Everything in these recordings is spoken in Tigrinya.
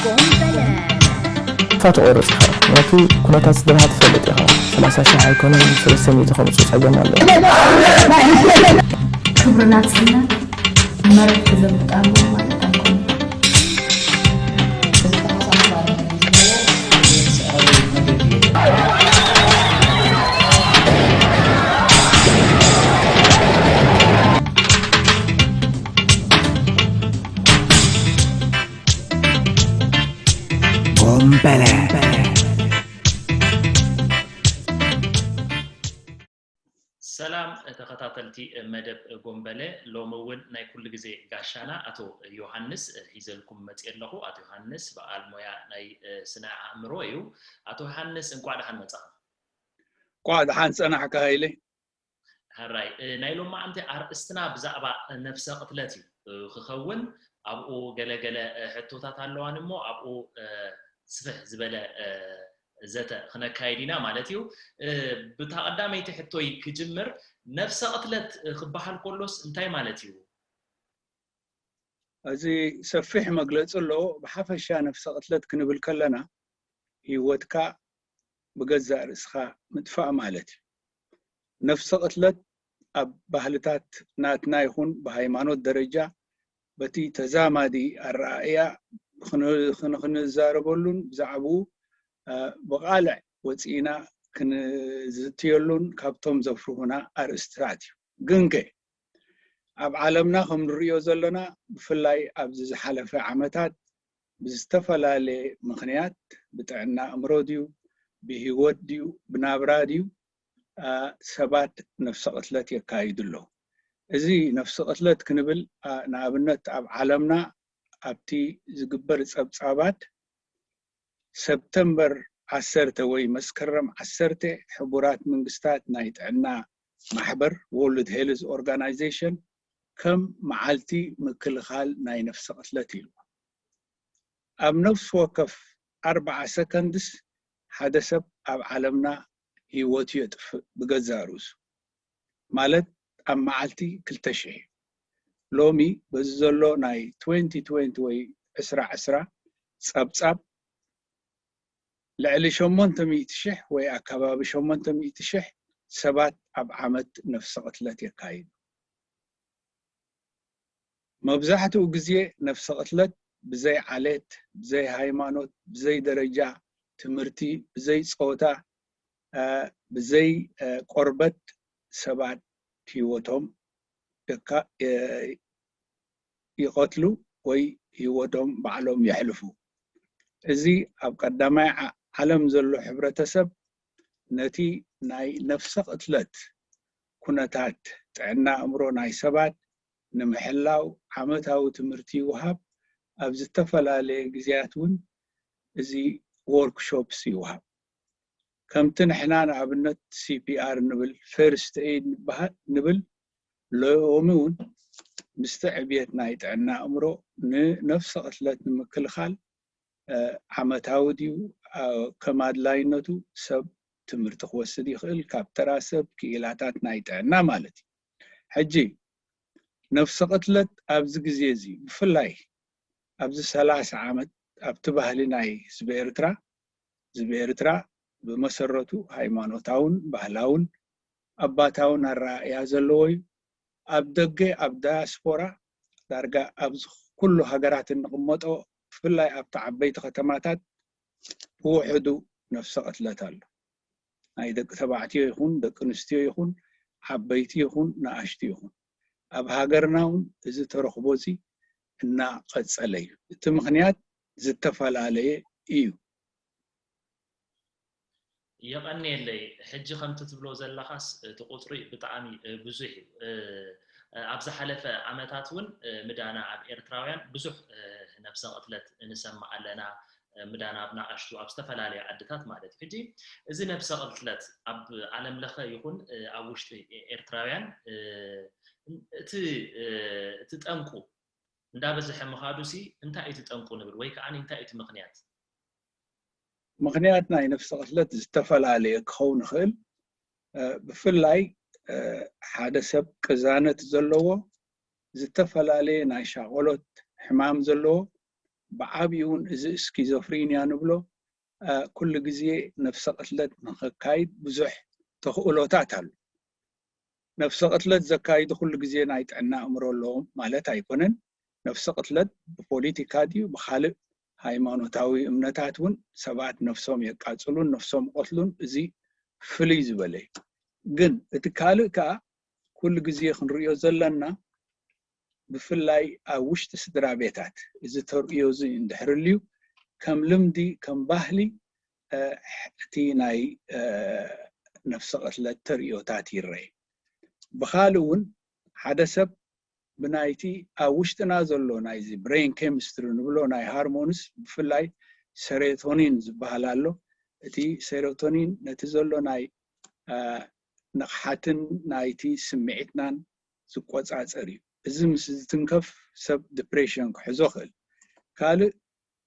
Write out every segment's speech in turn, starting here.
እኳ ተቖረጽካ፣ ምኽንያቱ ኩነታት ስድራኻ ትፈልጥ ኢኻ። ሰላሳ ሽሕ ኣይኮነን፣ ሰለስተ ሚእቲ ከምጽኡ ጸገም ኣሎ። ክብሪ ናጽነት መሬት ክዘብጥ ኣለዎ ማለት ኣይኮነን። ጎምበለ ሰላም ተኸታተልቲ መደብ ጎምበለ፣ ሎሚ እውን ናይ ኩሉ ግዜ ጋሻና ኣቶ ዮሃንስ ሒዘልኩም መፅእ ኣለኹ። ኣቶ ዮሃንስ በዓል ሞያ ናይ ስነ ኣእምሮ እዩ። ኣቶ ዮሃንስ እንቋዕ ደሓን መፃኻ። እንቋዕ ደሓን ፀናሕካ ሃይለ። ሕራይ፣ ናይ ሎማዓንቲ ኣርእስትና ብዛዕባ ነብሰ ቅትለት እዩ ክኸውን። ኣብኡ ገለገለ ሕቶታት ኣለዋን እሞ ኣብኡ ስፍሕ ዝበለ ዘተ ክነካይድ ኢና ማለት እዩ። ብታ ቀዳመይቲ ሕቶይ ክጅምር፣ ነብሰ ቅትለት ክበሃል ከሎስ እንታይ ማለት እዩ? እዚ ሰፊሕ መግለፂ ኣለዎ። ብሓፈሻ ነብሰ ቅትለት ክንብል ከለና ህይወትካ ብገዛእ ርእስኻ ምጥፋእ ማለት እዩ። ነፍሰ ቅትለት ኣብ ባህልታት ናትና ይኹን ብሃይማኖት ደረጃ በቲ ተዛማዲ ኣረኣእያ ክንዛረበሉን ብዛዕባኡ ብቓልዕ ወፂእና ክንዝትየሉን ካብቶም ዘፍርሁና ኣርእስትታት እዩ። ግንከ ኣብ ዓለምና ከም ንሪኦ ዘለና ብፍላይ ኣብዚ ዝሓለፈ ዓመታት ብዝተፈላለየ ምኽንያት ብጥዕና ኣእምሮ ድዩ ብህይወት ድዩ ብናብራ ድዩ ሰባት ነፍሰ ቅትለት የካይዱ ኣለዉ። እዚ ነፍሰ ቅትለት ክንብል ንኣብነት ኣብ ዓለምና ኣብቲ ዝግበር ጸብጻባት ሰብተምበር ዓሰርተ ወይ መስከረም ዓሰርተ ሕቡራት መንግስታት ናይ ጥዕና ማሕበር World Health Organization ከም መዓልቲ ምክልኻል ናይ ነፍሰ ቅትለት ኢሉ። ኣብ ነፍሲ ወከፍ ኣርባዓ ሰከንድስ ሓደ ሰብ ኣብ ዓለምና ህይወቱ የጥፍእ ብገዛእ ርእሱ። ማለት ኣብ መዓልቲ ክልተ ሽሕ እዩ። ሎሚ በዚ ዘሎ ናይ twenty twenty ወይ ዕስራ ዕስራ ጸብጻብ ልዕሊ ሸሞንተ ሚእቲ ሽሕ ወይ ኣከባቢ ሸሞንተ ሚእቲ ሽሕ ሰባት ኣብ ዓመት ነፍሰ ቅትለት የካይዱ። መብዛሕትኡ ግዜ ነፍሰ ቅትለት ብዘይ ዓሌት፣ ብዘይ ሃይማኖት፣ ብዘይ ደረጃ ትምህርቲ፣ ብዘይ ጾታ፣ ብዘይ ቆርበት ሰባት ህይወቶም ይቐትሉ ወይ ህይወቶም ባዕሎም የሕልፉ። እዚ ኣብ ቀዳማይ ዓለም ዘሎ ሕብረተሰብ ነቲ ናይ ነፍሰ ቅትለት ኩነታት ጥዕና ኣእምሮ ናይ ሰባት ንምሕላው ዓመታዊ ትምህርቲ ይወሃብ። ኣብ ዝተፈላለየ ግዜያት እውን እዚ ዎርክሾፕስ ይወሃብ። ከምቲ ንሕና ንኣብነት CPR ንብል፣ ፈርስት ኤይድ ንብል፣ ሎሚ እውን ምስቲ ዕብየት ናይ ጥዕና ኣእምሮ ንነፍሰ ቅትለት ንምክልኻል ዓመታዊ ድዩ ከም ኣድላይነቱ ሰብ ትምህርቲ ክወስድ ይኽእል፣ ካብ ተራ ሰብ ክኢላታት ናይ ጥዕና ማለት እዩ። ሕጂ ነፍሰ ቅትለት ኣብዚ ግዜ እዚ ብፍላይ ኣብዚ ሰላሳ ዓመት ኣብቲ ባህሊ ናይ ህዝቢ ኤርትራ ህዝቢ ኤርትራ ብመሰረቱ ሃይማኖታውን ባህላውን ኣባታውን ኣረኣእያ ዘለዎ እዩ። ኣብ ደገ ኣብ ዳያስፖራ ዳርጋ ኣብዚ ኩሉ ሃገራት እንቕመጦ ብፍላይ ኣብቲ ዓበይቲ ከተማታት ብውሕዱ ነፍሰ ቅትለት ኣሎ። ናይ ደቂ ተባዕትዮ ይኹን ደቂ ኣንስትዮ ይኹን ዓበይቲ ይኹን ንኣሽቱ ይኹን ኣብ ሃገርና እውን እዚ ተረኽቦ እዚ እናቐጸለ እዩ። እቲ ምኽንያት ዝተፈላለየ እዩ። የቐንየለይ። ሕጂ ከምቲ ትብሎ ዘለኻስ እቲ ቁፅሪ ብጣዕሚ ብዙሕ እዩ። ኣብ ዝሓለፈ ዓመታት እውን ምዳና ኣብ ኤርትራውያን ብዙሕ ነብሰ ቅትለት ንሰምዕ ኣለና። ምዳና ኣብ ናኣሽቱ ኣብ ዝተፈላለዩ ዓድታት ማለት እዩ። ሕጂ እዚ ነብሰ ቅትለት ኣብ ዓለም ለኸ ይኹን ኣብ ውሽጢ ኤርትራውያን እቲ እቲ ጠንቁ እንዳበዝሐ ምኻዱ ሲ እንታይ እዩ እቲ ጠንቁ ንብል ወይ ከዓ እንታይ እዩ እቲ ምኽንያት? ምኽንያት ናይ ነፍሰ ቅትለት ዝተፈላለየ ክኸውን ይኽእል። ብፍላይ ሓደ ሰብ ቅዛነት ዘለዎ ዝተፈላለየ ናይ ሻቆሎት ሕማም ዘለዎ ብዓብዩ እውን እዚ ስኪዞፍሪንያ ንብሎ ኩሉ ግዜ ነፍሰ ቅትለት ንኸካይድ ብዙሕ ተኽእሎታት ኣሎ። ነፍሰ ቅትለት ዘካይዱ ኩሉ ግዜ ናይ ጥዕና ኣእምሮ ኣለዎም ማለት ኣይኮነን። ነፍሰ ቅትለት ብፖሊቲካ ድዩ ብካልእ ሃይማኖታዊ እምነታት እውን ሰባት ነፍሶም የቃፅሉን ነፍሶም ይቐትሉን። እዚ ፍልይ ዝበለ እዩ። ግን እቲ ካልእ ከዓ ኩሉ ግዜ ክንሪኦ ዘለና ብፍላይ ኣብ ውሽጢ ስድራ ቤታት እዚ ተርእዮ እዚ እንድሕር ልዩ ከም ልምዲ ከም ባህሊ እቲ ናይ ነፍሰ ቅትለት ተርእዮታት ይረአ። ብኻልእ እውን ሓደ ሰብ ብናይቲ ኣብ ውሽጥና ዘሎ ናይዚ ብሬን ኬሚስትሪ ንብሎ ናይ ሃርሞንስ ብፍላይ ሴሮቶኒን ዝበሃል ኣሎ። እቲ ሴሮቶኒን ነቲ ዘሎ ናይ ንቕሓትን ናይቲ ስምዒትናን ዝቆፃፀር እዩ። እዚ ምስ ዝትንከፍ ሰብ ዲፕሬሽን ክሕዞ ክእል። ካልእ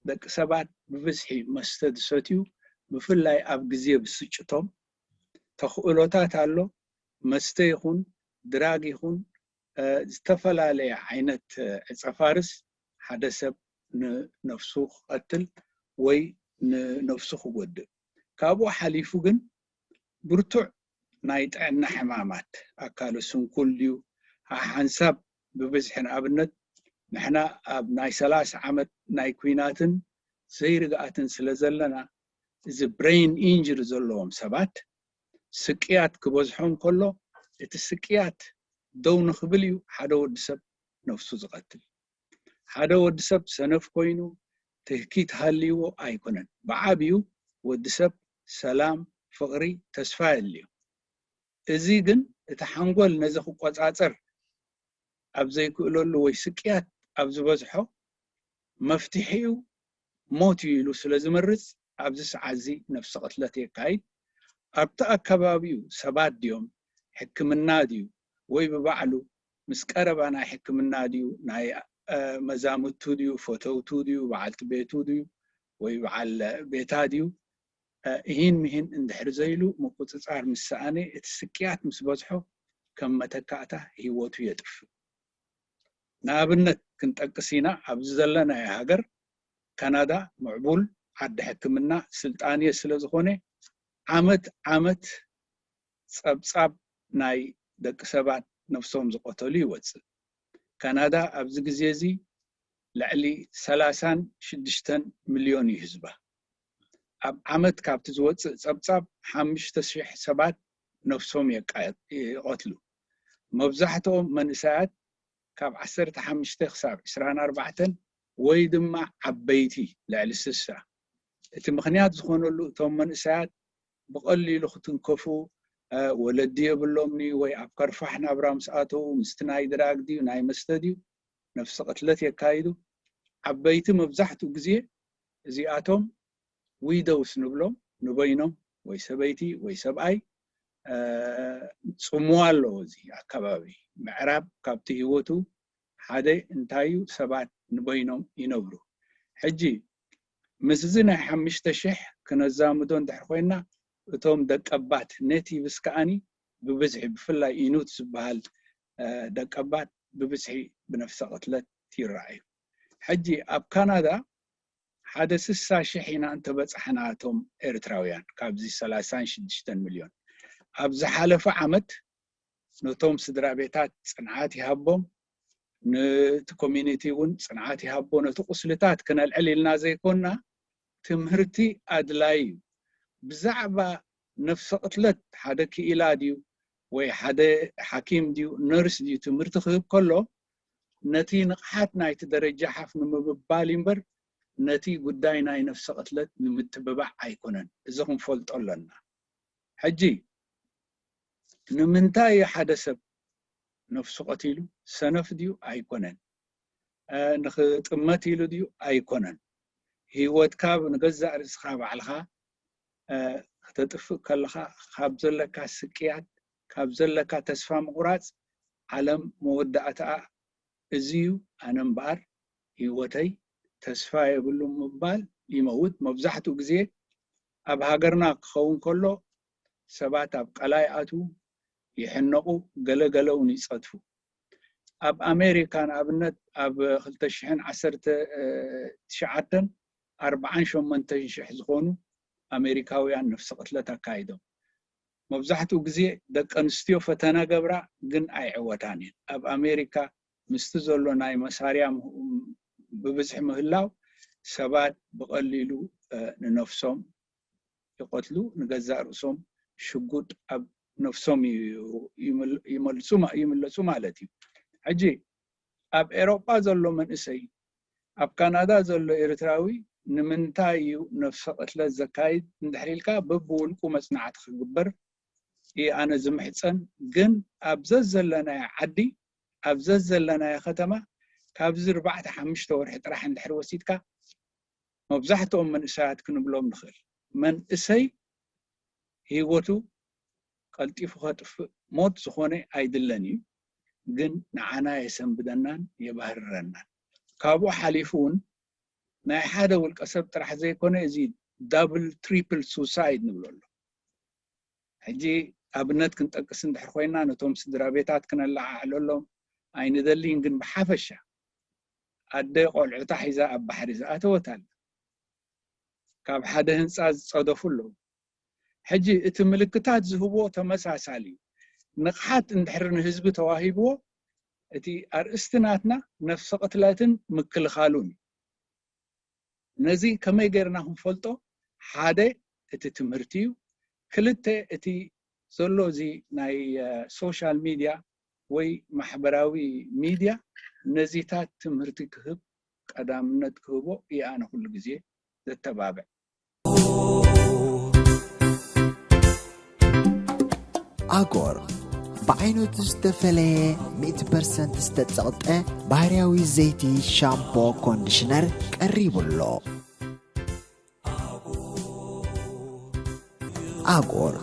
ደቂ ሰባት ብብዝሒ መስተ ዝሰትዩ ብፍላይ ኣብ ግዜ ብስጭቶም ተኽእሎታት ኣሎ። መስተ ይኹን ድራግ ይኹን ዝተፈላለየ ዓይነት ዕፀፋርስ ሓደ ሰብ ንነፍሱ ክቐትል ወይ ንነፍሱ ክጎድእ። ካብኡ ሓሊፉ ግን ብርቱዕ ናይ ጥዕና ሕማማት ኣካሉ ስንኩል ድዩ ሓንሳብ ብብዝሒ ንኣብነት ንሕና ኣብ ናይ ሰላሳ ዓመት ናይ ኩናትን ዘይርግኣትን ስለ ዘለና እዚ ብሬን ኢንጅሪ ዘለዎም ሰባት ስቅያት ክበዝሖም ከሎ እቲ ስቅያት ደው ንክብል እዩ ሓደ ወዲ ሰብ ነፍሱ ዝቐትል። ሓደ ወዲ ሰብ ሰነፍ ኮይኑ ትህኪት ሃልይዎ ኣይኮነን። ብዓብዩ ወዲ ሰብ ሰላም፣ ፍቕሪ፣ ተስፋ የድልዮ። እዚ ግን እቲ ሓንጎል ነዚ ክቆፃፀር ኣብ ዘይክእለሉ ወይ ስቅያት ኣብ ዝበዝሖ መፍትሒኡ ሞት እዩ ኢሉ ስለ ዝመርፅ ኣብዚ ሰዓት እዚ ነፍሲ ቅትለት የካይድ። ኣብቲ ኣከባቢኡ ሰባት ድዮም ሕክምና ድዩ ወይ ብባዕሉ ምስ ቀረባ ናይ ሕክምና ድዩ ናይ መዛምቱ ድዩ ፈተውቱ ድዩ በዓልቲ ቤቱ ድዩ ወይ በዓል ቤታ ድዩ እሂን ምሂን እንድሕር ዘይሉ ምቁፅፃር ምስ ሰኣነ እቲ ስቅያት ምስ በዝሖ ከም መተካእታ ህይወቱ የጥፍእ። ንኣብነት ክንጠቅስ ኢና ኣብዚ ዘለናዮ ሃገር ካናዳ ምዕቡል ዓዲ ሕክምና ስልጣንየ ስለ ዝኾነ ዓመት ዓመት ፀብፃብ ናይ ደቂ ሰባት ነፍሶም ዝቐተሉ ይወፅእ። ካናዳ ኣብዚ ግዜ እዚ ልዕሊ ሰላሳን ሽዱሽተን ሚልዮን እዩ ህዝባ። ኣብ ዓመት ካብቲ ዝወፅእ ፀብፃብ ሓሙሽተ ሽሕ ሰባት ነፍሶም ይቐትሉ። መብዛሕትኦም መንእሰያት ካብ ዓሰርተ ሓሙሽተ ክሳብ ዕስራን ኣርባዕተን ወይ ድማ ዓበይቲ ልዕሊ ስሳ። እቲ ምኽንያት ዝኾነሉ እቶም መንእሰያት ብቐሊሉ ክትንከፉ ወለዲ የብሎምኒ ወይ ኣብ ከርፋሕ ናብራ ምስ ኣተዉ ምስቲ ናይ ድራግ ድዩ ናይ መስተ ድዩ ነፍሲ ቅትለት የካይዱ። ዓበይቲ መብዛሕትኡ ግዜ እዚኣቶም ዊዶውስ ንብሎም ንበይኖም ወይ ሰበይቲ ወይ ሰብኣይ ፅምዋ ኣለዎ። እዚ ኣከባቢ ምዕራብ ካብቲ ህይወቱ ሓደ እንታይ እዩ ሰባት ንበይኖም ይነብሩ። ሕጂ ምስዚ ናይ ሓሙሽተ ሽሕ ክነዛምዶ እንድሕር ኮይና እቶም ደቀባት ኔቲቭስ ከዓኒ ብብዝሒ ብፍላይ ኢኑት ዝበሃል ደቀባት ብብዝሒ ብነፍሰ ቅትለት ይረኣዩ። ሕጂ ኣብ ካናዳ ሓደ ስሳ ሽሕ ኢና እንተበፃሕና እቶም ኤርትራውያን ካብዚ ሰላሳን ሽዱሽተን ሚልዮን ኣብ ዝሓለፈ ዓመት ነቶም ስድራ ቤታት ፅንዓት ይሃቦም፣ ነቲ ኮሚኒቲ እውን ፅንዓት ይሃቦ። ነቲ ቁስልታት ክነልዕል ኢልና ዘይኮና ትምህርቲ ኣድላይ እዩ። ብዛዕባ ነፍሰ ቅትለት ሓደ ክኢላ ድዩ ወይ ሓደ ሓኪም ድዩ ነርስ ድዩ ትምህርቲ ክህብ ከሎ ነቲ ንቕሓት ናይቲ ደረጃ ሓፍ ንምብባል እምበር ነቲ ጉዳይ ናይ ነፍሰ ቅትለት ንምትብባዕ ኣይኮነን። እዚ ክንፈልጦ ኣለና። ሕጂ ንምንታይ ሓደ ሰብ ነፍሱ ቀቲሉ ሰነፍ ድዩ ኣይኮነን? ንኽጥመት ኢሉ ድዩ ኣይኮነን? ህይወትካ ንገዛእ ርእስኻ ባዕልኻ ክተጥፍእ ከለኻ ካብ ዘለካ ስቅያት ካብ ዘለካ ተስፋ ምቑራፅ ዓለም መወዳእታኣ እዚ እዩ። ኣነ እምበኣር ህይወተይ ተስፋ የብሉ ምባል ይመውት። መብዛሕትኡ ግዜ ኣብ ሃገርና ክኸውን ከሎ ሰባት ኣብ ቀላይ ኣትዉ ይሕነቑ፣ ገለ ገለ እውን ይፀድፉ። ኣብ ኣሜሪካ ንኣብነት ኣብ ክልተ ሽሕን ዓሰርተ ትሽዓተን ኣርባዓን ሸሞንተን ሽሕ ዝኾኑ ኣሜሪካውያን ነፍሲ ቅትለት ኣካይዶም። መብዛሕትኡ ግዜ ደቂ ኣንስትዮ ፈተነ ገብራ፣ ግን ኣይዕወታን እየን። ኣብ ኣሜሪካ ምስቲ ዘሎ ናይ መሳርያ ም- ብብዝሒ ምህላው ሰባት ብቐሊሉ እ፣ ንነፍሶም ይቐትሉ፣ ንገዛእ ርእሶም ሽጉጥ ኣብ ነፍሶም ይመልጹ ይምለጹ ማለት እዩ። ሕጂ ኣብ ኤሮጳ ዘሎ መንእሰይ፣ ኣብ ካናዳ ዘሎ ኤርትራዊ ንምንታይ እዩ ነፍሰ ቅትለት ዘካይድ እንድሕር ኢልካ፣ በብውልቁ መጽናዕቲ ክግበር እየ ኣነ ዝምሕጸን። ግን ኣብ ዘዘለናዮ ዓዲ፣ ኣብ ዘዘለናዮ ከተማ፣ ካብዚ ኣርባዕተ ሓሙሽተ ወርሒ ጥራሕ እንድሕር ወሲድካ፣ መብዛሕትኦም መንእሰያት ክንብሎም ንኽእል። መንእሰይ ህይወቱ ቀልጢፉ ከጥፍእ ሞት ዝኾነ ኣይድለን እዩ፣ ግን ንዓና የሰንብደናን የባህርረናን። ካብኡ ሓሊፉ እውን ናይ ሓደ ውልቀ ሰብ ጥራሕ ዘይኮነ፣ እዚ ዳብል ትሪፕል ሱሳይድ ንብሎ ኣሎ። ሕጂ ኣብነት ክንጠቅስ እንድሕር ኮይና፣ ነቶም ስድራ ቤታት ክነለዓዕለሎም ኣይንደልይን፣ ግን ብሓፈሻ ኣደ ቆልዑታ ሒዛ ኣብ ባሕሪ ዝኣተወት ኣላ። ካብ ሓደ ህንፃ ዝፀደፉ ኣለዉ። ሕጂ እቲ ምልክታት ዝህቦ ተመሳሳሊ እዩ። ንቕሓት እንድሕር ንህዝቢ ተዋሂብዎ፣ እቲ ኣርእስቲ ናትና ነፍሰ ቅትለትን ምክልኻሉን እዩ። ነዚ ከመይ ጌርና ክንፈልጦ? ሓደ እቲ ትምህርቲ እዩ። ክልተ እቲ ዘሎ እዚ ናይ ሶሻል ሚድያ ወይ ማሕበራዊ ሚድያ ነዚታት ትምህርቲ ክህብ ቀዳምነት ክህቦ እየ ኣነ ኩሉ ግዜ ዘተባብዕ። ኣጎር ብዓይነቱ ዝተፈለየ ሚእቲ ፐርሰንት ዝተጸቕጠ ባህርያዊ ዘይቲ ሻምፖ ኮንዲሽነር ቀሪቡ ኣሎ። ኣጎር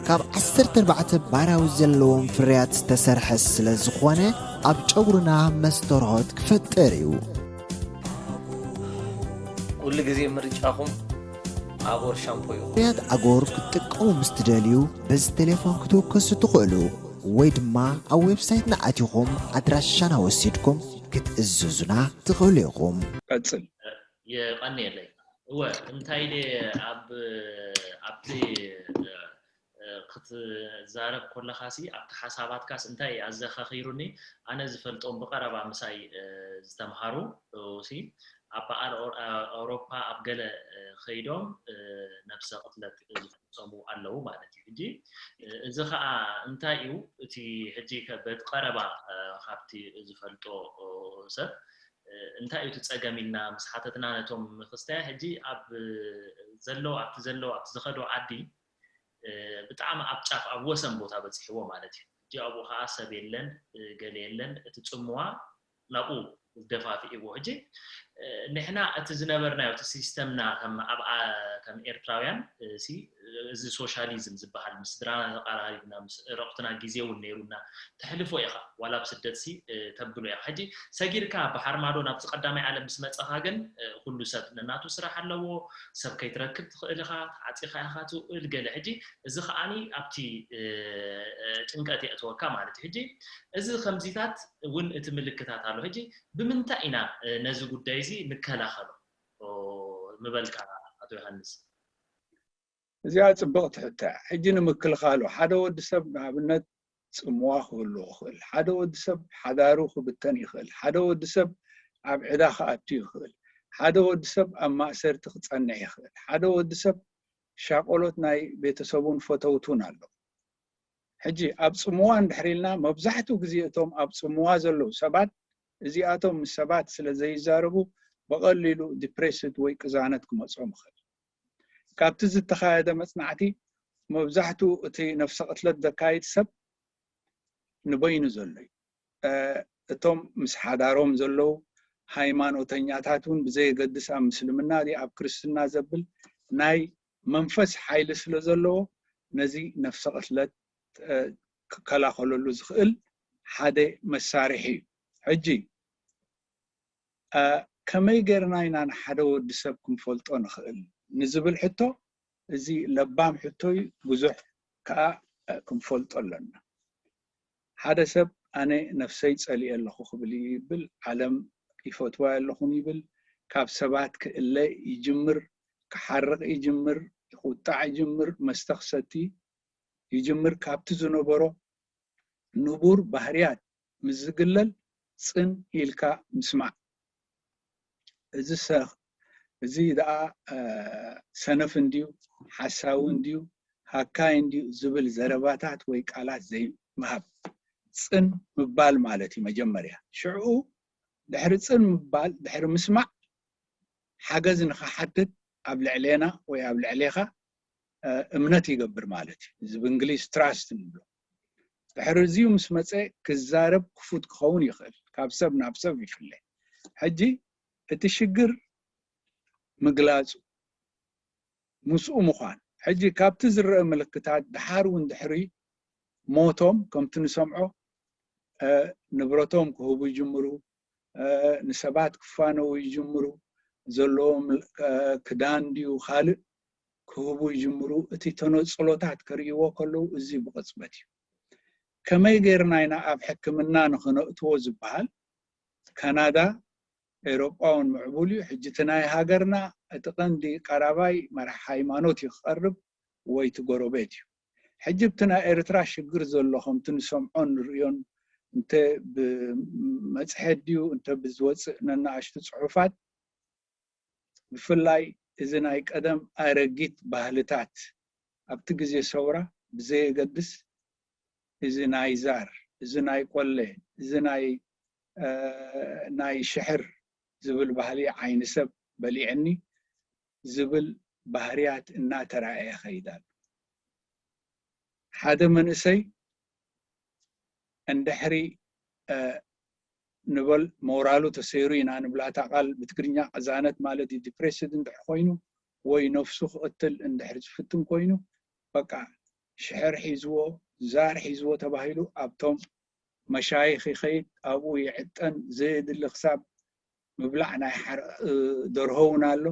ካብ ዓሰርተ ኣርባዕተ ባህርያዊ ዘለዎም ፍርያት ዝተሰርሐ ስለ ዝኾነ ኣብ ጨጉርና መስተርሆት ክፈጥር እዩ። ኩሉ ግዜ ምርጫኹም ኣጎር ሻምፖ እዩ። ፍርያት ኣጎር ክትጥቀሙ ምስ ትደልዩ በዚ ቴሌፎን ክትውከሱ ትኽእሉ ወይ ድማ ኣብ ዌብሳይትና ኣቲኹም ኣድራሻና ወሲድኩም ክትእዝዙና ትኽእሉ ኢኹም። ቀጽል። የቐንየለይ። እወ እንታይ ደ ኣብ ኣብቲ ክትዛረብ ኮለኻሲ ኣብቲ ሓሳባትካስ እንታይ ኣዘኻኺሩኒ፣ ኣነ ዝፈልጦም ብቐረባ ምሳይ ዝተምሃሩ ሲ ኣብ በዓል ኣውሮፓ ኣብ ገለ ከይዶም ነብሰ ቅትለት ዝፈጸሙ ኣለዉ ማለት እዩ። ሕጂ እዚ ኸዓ እንታይ እዩ እቲ ሕጂ በቲ ቀረባ ካብቲ ዝፈልጦ ሰብ እንታይ እዩ እቲ ጸገም ኢልና ምስ ሓተትና ነቶም ክስታይ ሕጂ ኣብ ዘሎ ኣብቲ ዘሎ ኣብቲ ዝኸዶ ዓዲ ብጣዕሚ ኣብ ጫፍ ኣብ ወሰን ቦታ በፂሕዎ ማለት እዩ። ሕጂ ኣብኡ ከዓ ሰብ የለን ገለ የለን እቲ ፅምዋ ናብኡ ደፋፊእዎ። ሕጂ ንሕና እቲ ዝነበርናዮ እቲ ሲስተምና ከም ኤርትራውያን እዚ ሶሻሊዝም ዝበሃል ምስ ስድራና ተቀራሪብና ምስ ረቁትና ግዜ እውን ነይሩና ተሕልፎ ኢኻ ዋላ ኣብ ስደት ሲ ተብሎ ኢኻ። ሕጂ ሰጊርካ ባሕሪ ማዶ ናብዚ ቀዳማይ ዓለም ምስ መጻኻ ግን ኩሉ ሰብ ነናቱ ስራሕ ኣለዎ። ሰብ ከይትረክብ ትኽእል ኢኻ፣ ተዓጺኻ ኢኻ ትውዕል ገለ። ሕጂ እዚ ከዓኒ ኣብቲ ጭንቀት የእትወካ ማለት እዩ። ሕጂ እዚ ከምዚታት እውን እቲ ምልክታት ኣሎ። ሕጂ ብምንታይ ኢና ነዚ ጉዳይ እዚ ንከላኸሎ ምበልካ ኣቶ ዮሃንስ? እዚኣ ጽብቕቲ ሕቶ እያ። ሕጂ ንምክልኻሉ ሓደ ወዲ ሰብ ንኣብነት ጽምዋ ክህልዎ ይኽእል። ሓደ ወዲ ሰብ ሓዳሩ ክብተን ይኽእል። ሓደ ወዲ ሰብ ኣብ ዕዳ ክኣቱ ይኽእል። ሓደ ወዲ ሰብ ኣብ ማእሰርቲ ክጸንሕ ይኽእል። ሓደ ወዲ ሰብ ሻቆሎት ናይ ቤተሰቡን ፈተውቱን ኣሎ። ሕጂ ኣብ ጽምዋ እንድሕር ኢልና መብዛሕትኡ ግዜ እቶም ኣብ ጽምዋ ዘለዉ ሰባት እዚኣቶም ምስ ሰባት ስለ ዘይዛረቡ ብቐሊሉ ዲፕሬስድ ወይ ቅዛነት ክመጾም ይኽእል። ካብቲ ዝተኻየደ መጽናዕቲ መብዛሕትኡ እቲ ነፍሰ ቅትለት ዘካይድ ሰብ ንበይኑ ዘሎ እዩ። እቶም ምስ ሓዳሮም ዘለዉ ሃይማኖተኛታት እውን ብዘየገድስ ኣብ ምስልምና ድዩ ኣብ ክርስትና ዘብል ናይ መንፈስ ሓይሊ ስለ ዘለዎ ነዚ ነፍሰ ቅትለት ክከላኸለሉ ዝኽእል ሓደ መሳርሒ እዩ። ሕጂ ከመይ ጌርና ኢና ንሓደ ወዲ ሰብ ክንፈልጦ ንኽእል ንዝብል ሕቶ፣ እዚ ለባም ሕቶ እዩ። ብዙሕ ከዓ ክንፈልጦ ኣለና። ሓደ ሰብ ኣነ ነፍሰይ ጸሊኤ ኣለኹ ክብል ይብል። ዓለም ይፈትዋ ኣለኹም ይብል። ካብ ሰባት ክእለ ይጅምር፣ ክሓርቕ ይጅምር፣ ይቁጣዕ ይጅምር፣ መስተ ክሰቲ ይጅምር። ካብቲ ዝነበሮ ንቡር ባህርያት ምስ ዝግለል ጽን ኢልካ ምስማዕ። እዚ ሰ- እዚ ደኣ ሰነፍ እንድዩ፣ ሓሳዊ እንድዩ፣ ሃካይ እንድዩ ዝብል ዘረባታት ወይ ቃላት ዘይምሃብ፣ ጽን ምባል ማለት እዩ መጀመርያ። ሽዑ ድሕሪ ጽን ምባል፣ ድሕሪ ምስማዕ ሓገዝ ንኽሓትት ኣብ ልዕሌና ወይ ኣብ ልዕሌኻ እምነት ይገብር ማለት እዩ። እዚ ብእንግሊዝ ትራስት ንብሎ። ድሕሪ እዚኡ ምስ መፀ ክዛረብ ክፉት ክኸውን ይኽእል። ካብ ሰብ ናብ ሰብ ይፍለ። ሕጂ እቲ ሽግር ምግላፁ፣ ምስኡ ምዃን። ሕጂ ካብቲ ዝረአ ምልክታት ድሓር እውን ድሕሪ ሞቶም ከምቲ ንሰምዖ ንብረቶም ክህቡ ይጅምሩ፣ ንሰባት ክፋነዉ ይጅምሩ፣ ዘለዎም ክዳን ድዩ ካልእ ክህቡ ይጅምሩ። እቲ ተነፅሎታት ከርእይዎ ከለዉ እዚ ብቕፅበት እዩ። ከመይ ጌርና ኢና ኣብ ሕክምና ንኽነእትዎ ዝበሃል፣ ካናዳ ኤውሮጳ እውን ምዕቡል እዩ። ሕጂ እቲ ናይ ሃገርና እቲ ቀንዲ ቀራባይ መራሕ ሃይማኖት እዩ ክቐርብ ወይ እቲ ጎረቤት እዩ። ሕጂ ኣብቲ ናይ ኤርትራ ሽግር ዘሎ ከምቲ ንሰምዖን ንርእዮን እንተ ብመጽሔት ድዩ እንተ ብዝወጽእ ነናእሽቱ ጽሑፋት ብፍላይ እዚ ናይ ቀደም ኣረጊት ባህልታት ኣብቲ ግዜ ሰውራ ብዘየገድስ እዚ ናይ ዛር፣ እዚ ናይ ቆለ፣ እዚ ናይ ናይ ሽሕር ዝብል ባህሊ ዓይኒ ሰብ በሊዕኒ ዝብል ባህርያት እናተራእየ ይኸይድ ኣሎ። ሓደ መንእሰይ እንድሕሪ ንበል ሞራሉ ተሰይሩ ኢና ንብላ እታ ቃል ብትግርኛ ቅዛነት ማለት እዩ። ዲፕሬስድ እንድሕር ኮይኑ ወይ ነፍሱ ክቕትል እንድሕር ዝፍትን ኮይኑ በቃ ሽሕር ሒዝዎ ዛር ሒዝዎ ተባሂሉ ኣብቶም መሻይኽ ይኸይድ፣ ኣብኡ ይዕጠን፣ ዘየድሊ ክሳብ ምብላዕ ናይ ሓርቕ ደርሆ እውን ኣሎ።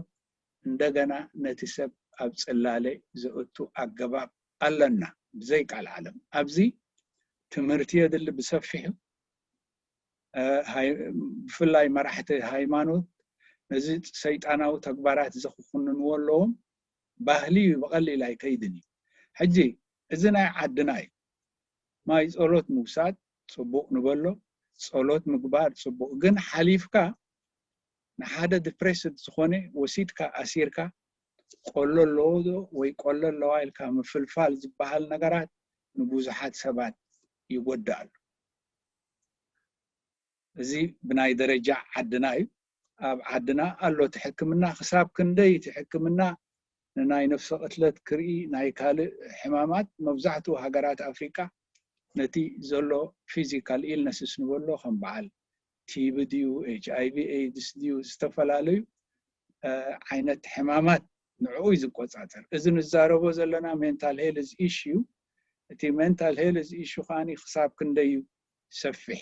እንደገና ነቲ ሰብ ኣብ ጽላለ ዘእቱ ኣገባብ ኣለና ብዘይ ቃል ዓለም። ኣብዚ ትምህርቲ የድሊ ብሰፊሑ። ብፍላይ መራሕቲ ሃይማኖት ነዚ ሰይጣናዊ ተግባራት እዚ ክኹንንዎ ኣለዎም። ባህሊ እዩ ብቐሊል ኣይከይድን እዩ። ሕጂ እዚ ናይ ዓድና እዩ። ማይ ጸሎት ምውሳድ ጽቡቕ ንበሎ፣ ጸሎት ምግባር ጽቡቕ፣ ግን ሓሊፍካ ንሓደ ዲፕሬስድ ዝኾነ ወሲድካ ኣሲርካ ቆሎ ኣለዎ ዶ ወይ ቆሎ ኣለዋ ኢልካ ምፍልፋል ዝበሃል ነገራት ንብዙሓት ሰባት ይጎድእ ኣሎ። እዚ ብናይ ደረጃ ዓድና እዩ። ኣብ ዓድና ኣሎ እቲ ሕክምና፣ ክሳብ ክንደይ እቲ ሕክምና ንናይ ነፍሰ ቅትለት ክርኢ ናይ ካልእ ሕማማት መብዛሕትኡ ሃገራት ኣፍሪቃ ነቲ ዘሎ ፊዚካል ኢልነስስ ንበሎ ከም በዓል ቲቢ ድዩ ኤች ኣይ ቪ ኤድስ ድዩ ዝተፈላለዩ ዓይነት ሕማማት ንዕኡ እዩ ዝቆፃፀር። እዚ ንዛረቦ ዘለና ሜንታል ሄልዝ ኢሹ እዩ። እቲ ሜንታል ሄልዝ ኢሹ ከዓኒ ክሳብ ክንደይ እዩ ሰፊሕ።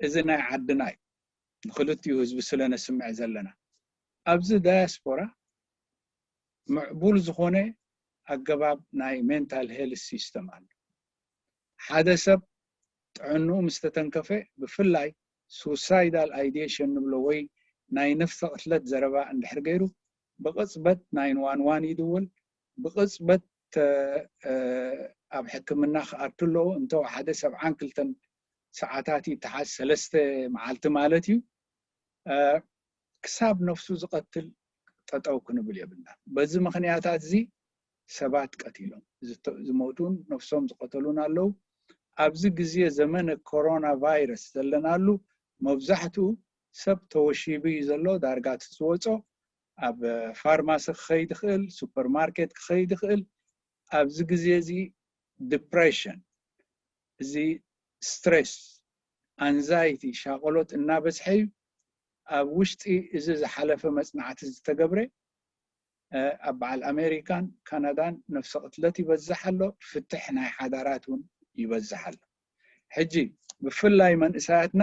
እዚ ናይ ዓድና እዩ። ንክልቲኡ ህዝቢ ስለ ነስምዕ ዘለና ኣብዚ ዳያስፖራ ምዕቡል ዝኾነ ኣገባብ ናይ ሜንታል ሄልዝ ሲስተም ኣሎ። ሓደ ሰብ ጥዕንኡ ምስ ተተንከፈ ብፍላይ ሱሳይዳል ኣይዲየሽን ንብሎ ወይ ናይ ነፍሰ ቅትለት ዘረባ እንድሕር ገይሩ ብቕፅበት ናይን ዋን ዋን ይድውል። ብቕፅበት ኣብ ሕክምና ክኣቱ ኣለዎ። እንተወሓደ ሰብዓን ክልተን ሰዓታት ይተሓዝ፣ ሰለስተ መዓልቲ ማለት እዩ። ክሳብ ነፍሱ ዝቐትል ጠጠው ክንብል የብልና። በዚ ምኽንያታት እዚ ሰባት ቀቲሎም ዝሞቱን ነፍሶም ዝቐተሉን ኣለዉ። ኣብዚ ግዜ ዘመነ ኮሮና ቫይረስ ዘለናሉ መብዛሕትኡ ሰብ ተወሺቡ እዩ ዘሎ። ዳርጋ እቲ ዝወጾ ኣብ ፋርማሲ ክኸይድ ይኽእል፣ ሱፐርማርኬት ክኸይድ ይኽእል። ኣብዚ ግዜ እዚ ዲፕሬሽን፣ እዚ ስትሬስ፣ ኣንዛይቲ፣ ሻቆሎት እናበዝሐ እዩ። ኣብ ውሽጢ እዚ ዝሓለፈ መፅናዕቲ ዝተገብረ ኣብ በዓል ኣሜሪካን ካናዳን ነፍሰ ቅትለት ይበዝሕ ኣሎ፣ ፍትሕ ናይ ሓዳራት እውን ይበዝሕ ኣሎ። ሕጂ ብፍላይ መንእሰያትና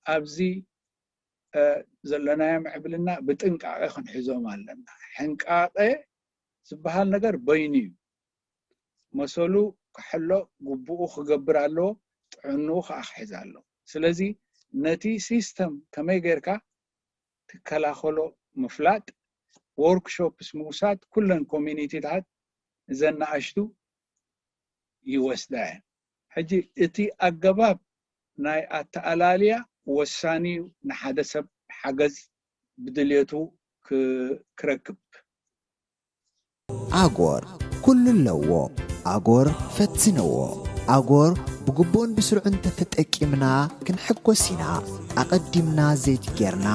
ኣብዚ ዘለናዮ ምዕብልና ብጥንቃቐ ክንሕዞም ኣለና። ሕንቃቐ ዝበሃል ነገር በይኑ እዩ። መሰሉ ክሕሎ ግቡኡ ክገብር ኣለዎ። ጥዕንኡ ከዓ ክሕዝ ኣለዎ። ስለዚ ነቲ ሲስተም ከመይ ጌርካ ትከላኸሎ ምፍላጥ፣ ወርክሾፕስ ምውሳድ፣ ኩለን ኮሚኒቲታት እዘን ንኣሽቱ ይወስዳ እየን። ሕጂ እቲ ኣገባብ ናይ ኣተኣላልያ ወሳኒ እዩ። ንሓደ ሰብ ሓገዝ ብድልየቱ ክረክብ። ኣጎር ኩሉ ኣለዎ። ኣጎር ፈትንዎ። ኣጎር ብግቡእን ብስሩዕን እንተተጠቂምና ክንሕጎስ ኢና። ኣቐዲምና ዘይቲ ጌርና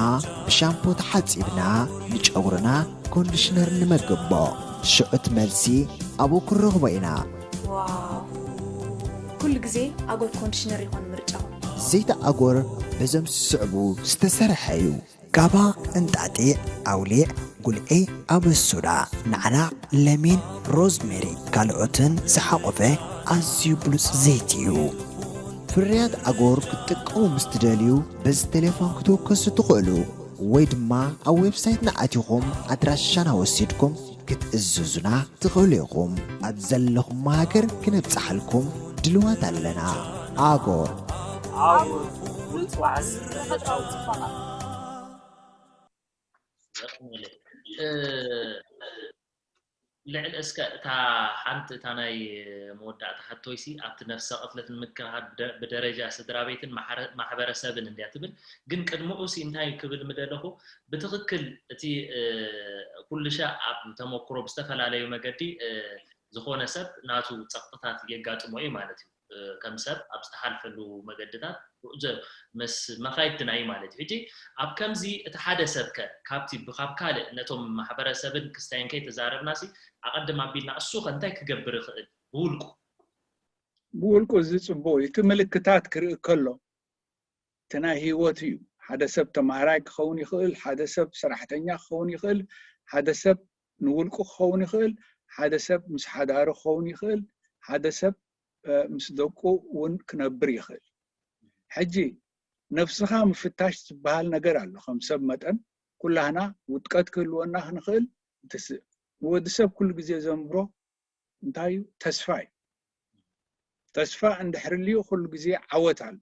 ብሻምፖ ተሓጺብና ንጨጉርና ኮንዲሽነር ንመግቦ። ሽዑት መልሲ ኣብኡ ክንረኽቦ ኢና። ዋው! ኩሉ ግዜ ኣጎር ኮንዲሽነር ይኾን ምርጫኹም። ዘይቲ ኣጎር በዞም ዝስዕቡ ዝተሰርሐ እዩ። ጋባ፣ እንጣጢዕ፣ ኣውሊዕ፣ ጉልዒ፣ ኣበሱዳ፣ ናዕናዕ፣ ለሚን፣ ሮዝሜሪ ካልኦትን ዝሓቖፈ ኣዝዩ ብሉጽ ዘይቲ እዩ። ፍርያት ኣጎር ክትጥቀሙ ምስ ትደልዩ በዚ ቴሌፎን ክትውከሱ ትኽእሉ ወይ ድማ ኣብ ዌብሳይትና ኣቲኹም ኣድራሻና ወሲድኩም ክትእዝዙና ትኽእሉ ኢኹም። ኣብ ዘለኹም ሃገር ክነብጽሓልኩም ድልዋት ኣለና። ኣጎር። ልዕል እስከ እታ ሓንቲ እታ ናይ መወዳእታ ሕቶይሲ ኣብቲ ነፍሰ ቅትለት ንምክልኻል ብደረጃ ስድራ ቤትን ማሕበረሰብን እንድያ ትብል። ግን ቅድምኡ ሲ እንታይ ክብል ምደለኹ፣ ብትኽክል እቲ ኩልሻ ኣብ ተመክሮ ብዝተፈላለዩ መገዲ ዝኾነ ሰብ ናቱ ፀቕጥታት የጋጥሞ እዩ ማለት እዩ። ከም ሰብ ኣብ ዝተሓልፈሉ መገድታት ምስ መኻይድትና እዩ ማለት እዩ። ሕጂ ኣብ ከምዚ እቲ ሓደ ሰብ ከ ካብቲ ብካብ ካልእ ነቶም ማሕበረሰብን ክስታይን ከይተዛረብና ሲ ኣቐድም ኣቢልና እሱ ከ እንታይ ክገብር ይኽእል ብውልቁ? ብውልቁ እዚ ፅቡቅ እዩ። እቲ ምልክታት ክርኢ ከሎ እቲ ናይ ህይወት እዩ። ሓደ ሰብ ተማሃራይ ክኸውን ይኽእል፣ ሓደ ሰብ ሰራሕተኛ ክኸውን ይኽእል፣ ሓደ ሰብ ንውልቁ ክኸውን ይኽእል፣ ሓደ ሰብ ምስ ሓዳሩ ክኸውን ይኽእል፣ ሓደ ሰብ ምስ ደቁ እውን ክነብር ይኽእል። ሕጂ ነብስኻ ምፍታሽ ዝበሃል ነገር ኣሎ። ከም ሰብ መጠን ኩላህና ውድቀት ክህልወና ክንኽእል ንወዲ ሰብ ኩሉ ግዜ ዘንብሮ እንታይ እዩ? ተስፋ እዩ። ተስፋ እንድሕር ልዩ ኩሉ ግዜ ዓወት ኣሎ።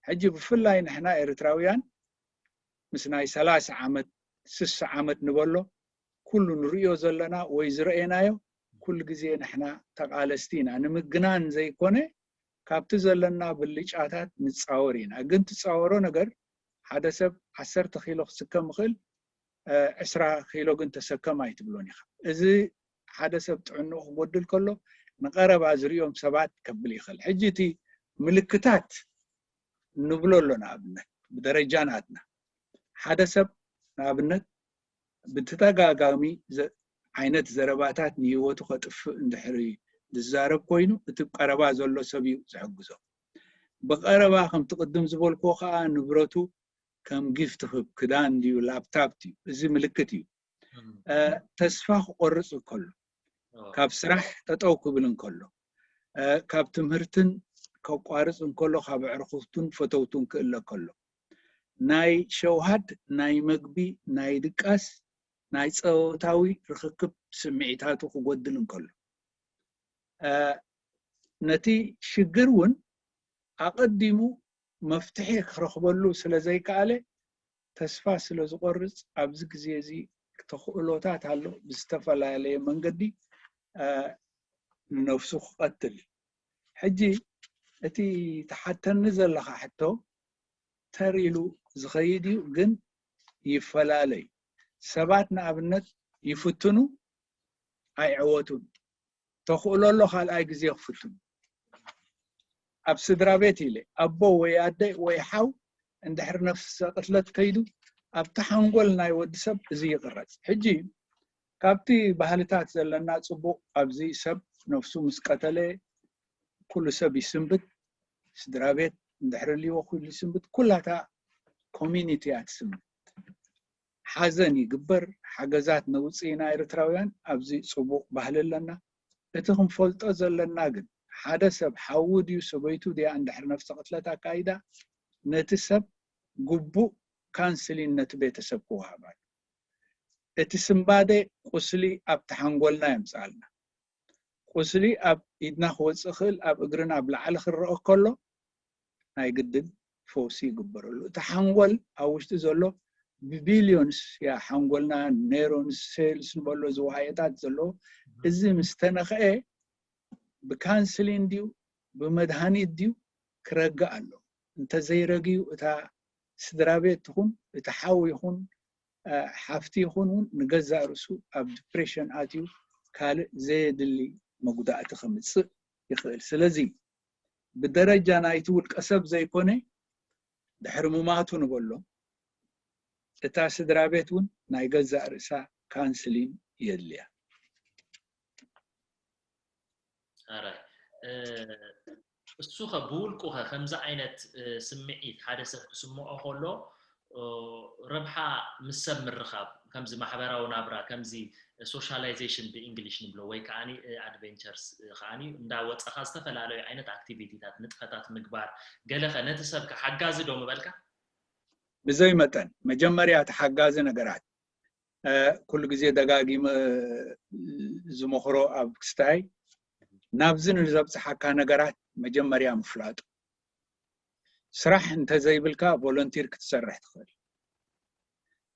ሕጂ ብፍላይ ንሕና ኤርትራውያን ምስ ናይ ሰላሳ ዓመት ስሳ ዓመት ንበሎ ኩሉ ንርእዮ ዘለና ወይ ዝረኤናዮ ኩሉ ግዜ ንሕና ተቓለስቲ ኢና። ንምግናን ዘይኮነ ካብቲ ዘለና ብልጫታት ንጻወር ኢና። ግን ትጻወሮ ነገር ሓደ ሰብ ዓሰርተ ኪሎ ክስከም ይኽእል፣ ዕስራ ኪሎ ግን ተሰከም ኣይትብሎን ኢኻ። እዚ ሓደ ሰብ ጥዕንኡ ክጎድል ከሎ ንቐረባ ዝርእዮም ሰባት ከብል ይኽእል። ሕጂ እቲ ምልክታት ንብሎ ኣሎ ንኣብነት ብደረጃ ናትና ሓደ ሰብ ንኣብነት ብተደጋጋሚ ዓይነት ዘረባታት ንህይወቱ ከጥፍእ እንድሕሪ ዝዛረብ ኮይኑ እቲ ቀረባ ዘሎ ሰብ እዩ ዝሕግዞ። ብቐረባ ከምቲ ቅድም ዝበልክዎ ከዓ ንብረቱ ከም ጊፍት ክህብ ክዳን ድዩ ላፕታፕ ድዩ እዚ ምልክት እዩ። ተስፋ ክቆርፅ እንከሎ ካብ ስራሕ ጠጠው ክብል እንከሎ ካብ ትምህርትን ከቋርፅ እንከሎ ካብ ኣዕርኽቱን ፈተውቱን ክእለ ከሎ ናይ ሸውሃት ናይ መግቢ ናይ ድቃስ ናይ ፆታዊ ርኽክብ ስምዒታቱ ክጎድል እንከሎ ነቲ ሽግር እውን ኣቐዲሙ መፍትሒ ክረኽበሉ ስለ ዘይከኣለ ተስፋ ስለ ዝቆርፅ ኣብዚ ግዜ እዚ ተኽእሎታት ኣሎ ብዝተፈላለየ መንገዲ ንነፍሱ ክቐትል። ሕጂ እቲ ትሓተኒ ዘለኻ ሕቶ ተር ኢሉ ዝኸይድ እዩ፣ ግን ይፈላለ እዩ። ሰባት ንኣብነት ይፍትኑ ኣይዕወቱን። ተኽእሎ ኣሎ ካልኣይ ግዜ ክፍትኑ። ኣብ ስድራ ቤት ኢለ ኣቦ ወይ ኣደ ወይ ሓው እንድሕር ነፍሰ ቅትለት ከይዱ ኣብቲ ሓንጎል ናይ ወዲ ሰብ እዚ ይቕረፅ። ሕጂ ካብቲ ባህልታት ዘለና ፅቡቕ ኣብዚ ሰብ ነፍሱ ምስ ቀተለ ኩሉ ሰብ ይስንብት፣ ስድራ ቤት እንድሕር ልዎ ኩሉ ይስንብት፣ ኩላታ ኮሚኒቲ እያ ትስንብት። ሓዘን ይግበር፣ ሓገዛት ነውፅእ ኢና ኤርትራውያን፣ ኣብዚ ፅቡቕ ባህሊ ኣለና። እቲ ክንፈልጦ ዘለና ግን ሓደ ሰብ ሓዉ ድዩ ሰበይቱ ድያ እንድሕር ነፍሰ ቅትለት ኣካይዳ ነቲ ሰብ ግቡእ ካንስሊን ነቲ ቤተሰብ ክወሃብ ኣሎ። እቲ ስንባደ ቁስሊ ኣብቲ ሓንጎልና የምፅኣልና። ቁስሊ ኣብ ኢድና ክወፅእ ክእል ኣብ እግርና ኣብ ላዕሊ ክረኦ ከሎ ናይ ግድን ፈውሲ ይግበረሉ። እቲ ሓንጎል ኣብ ውሽጢ ዘሎ ብቢልዮንስ ያ ሓንጎልና ኔሮንስ ሴልስ ንበሎ ዝዋሃየታት ዘሎ እዚ ምስ ተነኽአ ብካንስሊን ድዩ ብመድሃኒት ድዩ ክረግእ ኣሎ። እንተዘይረግዩ እታ ስድራ ቤት ትኹን እቲ ሓው ይኹን ሓፍቲ ይኹን እውን ንገዛእ ርእሱ ኣብ ዲፕሬሽን ኣትዩ ካልእ ዘየድሊ መጉዳእቲ ከምፅእ ይኽእል። ስለዚ ብደረጃ ናይቲ ውልቀ ሰብ ዘይኮነ ድሕሪ ምማቱ ንበሎ እታ ስድራ ቤት እውን ናይ ገዛእ ርእሳ ካንስሊን የድልያ። ኣራይ እሱ ኸ ብውልቁ ኸ ከምዚ ዓይነት ስምዒት ሓደ ሰብ ክስምዖ ከሎ ረብሓ ምስ ሰብ ምርኻብ ከምዚ ማሕበራዊ ናብራ ከምዚ ሶሻላይዜሽን ብእንግሊሽ ንብሎ ወይ ከዓ ኣድቨንቸርስ ከዓ እንዳወፀኻ ዝተፈላለዩ ዓይነት ኣክቲቪቲታት ንጥፈታት ምግባር ገለኸ ነቲ ሰብከ ሓጋዚ ዶ ምበልካ? ብዘይ መጠን መጀመርያ እቲ ሓጋዚ ነገራት ኩሉ ግዜ ደጋጊመ ዝመኽሮ ኣብ ክስታይ ናብዚ ንዘብፅሓካ ነገራት መጀመርያ ምፍላጡ። ስራሕ እንተዘይብልካ ቮለንቲር ክትሰርሕ ትኽእል።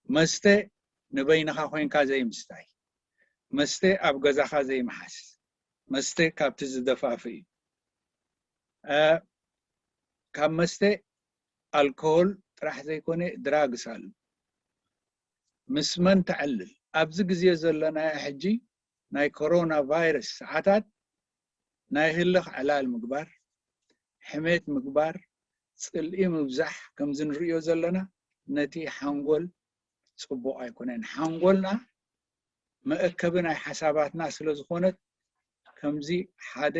መስተ ንበይንኻ ኮይንካ ዘይምስታይ፣ መስተ ኣብ ገዛኻ ዘይምሓዝ፣ መስተ ካብቲ ዝደፋፍእ እዩ። ካብ መስተ ኣልኮሆል ጥራሕ ዘይኮነ ድራግስ ኣሎ። ምስ መን ተዕልል? ኣብዚ ግዜ ዘለናዮ ሕጂ ናይ ኮሮና ቫይረስ ሰዓታት ናይ ህልኽ ዕላል ምግባር፣ ሕሜት ምግባር፣ ፅልኢ ምብዛሕ ከምዚ ንርእዮ ዘለና ነቲ ሓንጎል ፅቡቕ ኣይኮነን። ሓንጎልና መእከቢ ናይ ሓሳባትና ስለ ዝኾነት ከምዚ ሓደ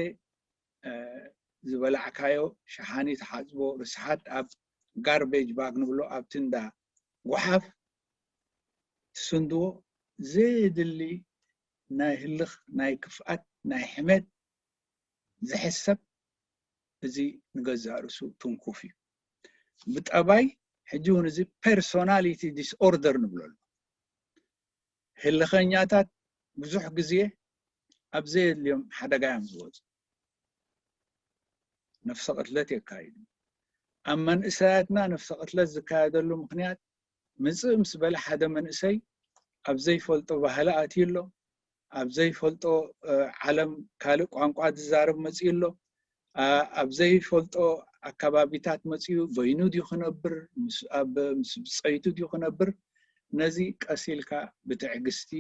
ዝበላዕካዮ ሸሓኒ ትሓፅቦ ርስሓት ኣብ ጋርቤጅ ባግ ንብሎ ኣብቲ እንዳ ጓሓፍ ትስንድዎ ዘየድሊ ናይ ህልኽ ናይ ክፍኣት ናይ ሕሜት ዝሕሰብ እዚ ንገዛእ ርእሱ ትንኩፍ እዩ። ብጠባይ ሕጂ እውን እዚ ፐርሶናሊቲ ዲስኦርደር ንብለሉ ህልኸኛታት ብዙሕ ግዜ ኣብ ዘየድልዮም ሓደጋ እዮም ዝወፁ። ነፍሰ ቅትለት የካይዱ። ኣብ መንእሰያትና ነፍሰ ቅትለት ዝካየደሉ ምኽንያት ምፅእ ምስ በለ ሓደ መንእሰይ ኣብ ዘይፈልጦ ባህሊ ኣትዩ ኣሎ፣ ኣብ ዘይፈልጦ ዓለም ካልእ ቋንቋ ዝዛረብ መፅኡ ኣሎ፣ ኣብ ዘይፈልጦ ኣካባቢታት መፅኡ በይኑ ድዩ ክነብር፣ ምስ ብፀይቱ ድዩ ክነብር፣ ነዚ ቀስ ኢልካ ብትዕግስቲ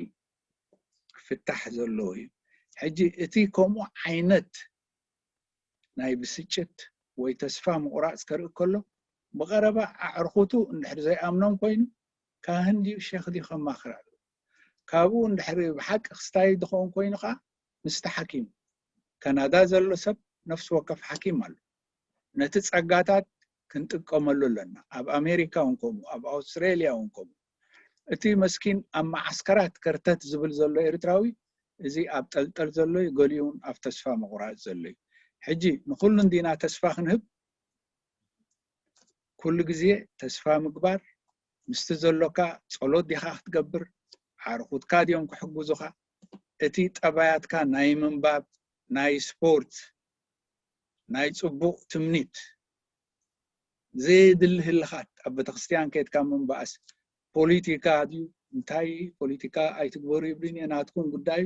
ክፍታሕ ዘለዎ እዩ። ሕጂ እቲ ከምኡ ዓይነት ናይ ብስጭት ወይ ተስፋ ምቑራፅ ከርኢ ከሎ ብቐረባ ኣዕርኹቱ እንድሕር ዘይኣምኖም ኮይኑ ካህን ድዩ ሸኽ ድዩ ከማኽር ኣለዎ። ካብኡ እንድሕር ብሓቂ ክስታይ ዝኸውን ኮይኑ ከዓ ምስቲ ሓኪም ካናዳ ዘሎ ሰብ ነፍሲ ወከፍ ሓኪም ኣሎ። ነቲ ፀጋታት ክንጥቀመሉ ኣለና። ኣብ ኣሜሪካ እውን ከምኡ፣ ኣብ ኣውስትራሊያ እውን ከምኡ። እቲ መስኪን ኣብ መዓስከራት ከርተት ዝብል ዘሎ ኤርትራዊ እዚ ኣብ ጠልጠል ዘሎ እዩ፣ ገሊኡ እውን ኣብ ተስፋ ምቑራፅ ዘሎ እዩ። ሕጂ ንኹሉ እንዲና ተስፋ ክንህብ፣ ኩሉ ግዜ ተስፋ ምግባር፣ ምስቲ ዘሎካ ጸሎት ዲኻ ክትገብር፣ ኣዕርኹትካ ድዮም ክሕግዙኻ፣ እቲ ጠባያትካ ናይ ምንባብ፣ ናይ ስፖርት፣ ናይ ጽቡቕ ትምኒት፣ ዘየድሊ ህልኻት ኣብ ቤተክርስትያን ከይድካ ምንባእስ፣ ፖሊቲካ ድዩ እንታይ ፖሊቲካ ኣይትግበሩ ይብሉኒ ናትኩም ጉዳዩ።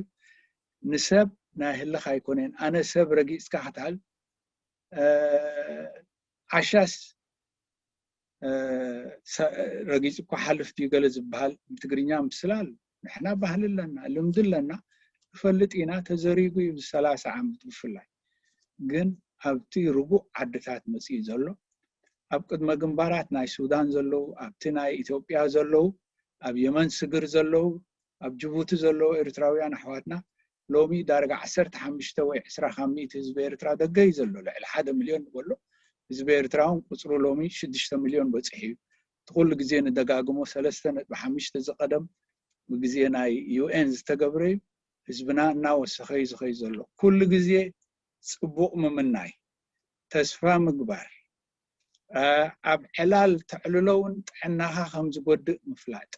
ንሰብ ናይ ህልኽ ኣይኮነን። ኣነ ሰብ ረጊጽካ ክትሃል ዓሻስ ረጊጽ እኳ ሓልፍ ድዩ ገለ ዝበሃል ብትግርኛ ምስላ ኣሎ። ንሕና ባህሊ ኣለና፣ ልምዲ ኣለና፣ ንፈልጥ ኢና። ተዘሪጉ እዩ ብሰላሳ ዓመት ብፍላይ ግን ኣብቲ ርጉእ ዓድታት መፅኡ ዘሎ ኣብ ቅድመ ግንባራት ናይ ሱዳን ዘለዉ፣ ኣብቲ ናይ ኢትዮጵያ ዘለዉ፣ ኣብ የመን ስግር ዘለዉ፣ ኣብ ጅቡቲ ዘለዉ ኤርትራውያን ኣሕዋትና ሎሚ ዳርጋ ዓሰርተ ሓሙሽተ ወይ ዕስራ ካብ ሚእቲ ህዝቢ ኤርትራ ደገ እዩ ዘሎ። ልዕሊ ሓደ ሚልዮን ንበሎ ህዝቢ ኤርትራ እውን ቁፅሩ ሎሚ ሽዱሽተ ሚልዮን በፂሑ እዩ። እቲ ኩሉ ግዜ ንደጋግሞ ሰለስተ ነጥቢ ሓሙሽተ ዝቀደም ብግዜ ናይ ዩ ኤን ዝተገብረ እዩ። ህዝብና እናወሰኸ እዩ ዝኸይ ዘሎ። ኩሉ ግዜ ፅቡቕ ምምናይ፣ ተስፋ ምግባር፣ ኣብ ዕላል ተዕልሎ እውን ጥዕናኻ ከም ዝጎድእ ምፍላጥ።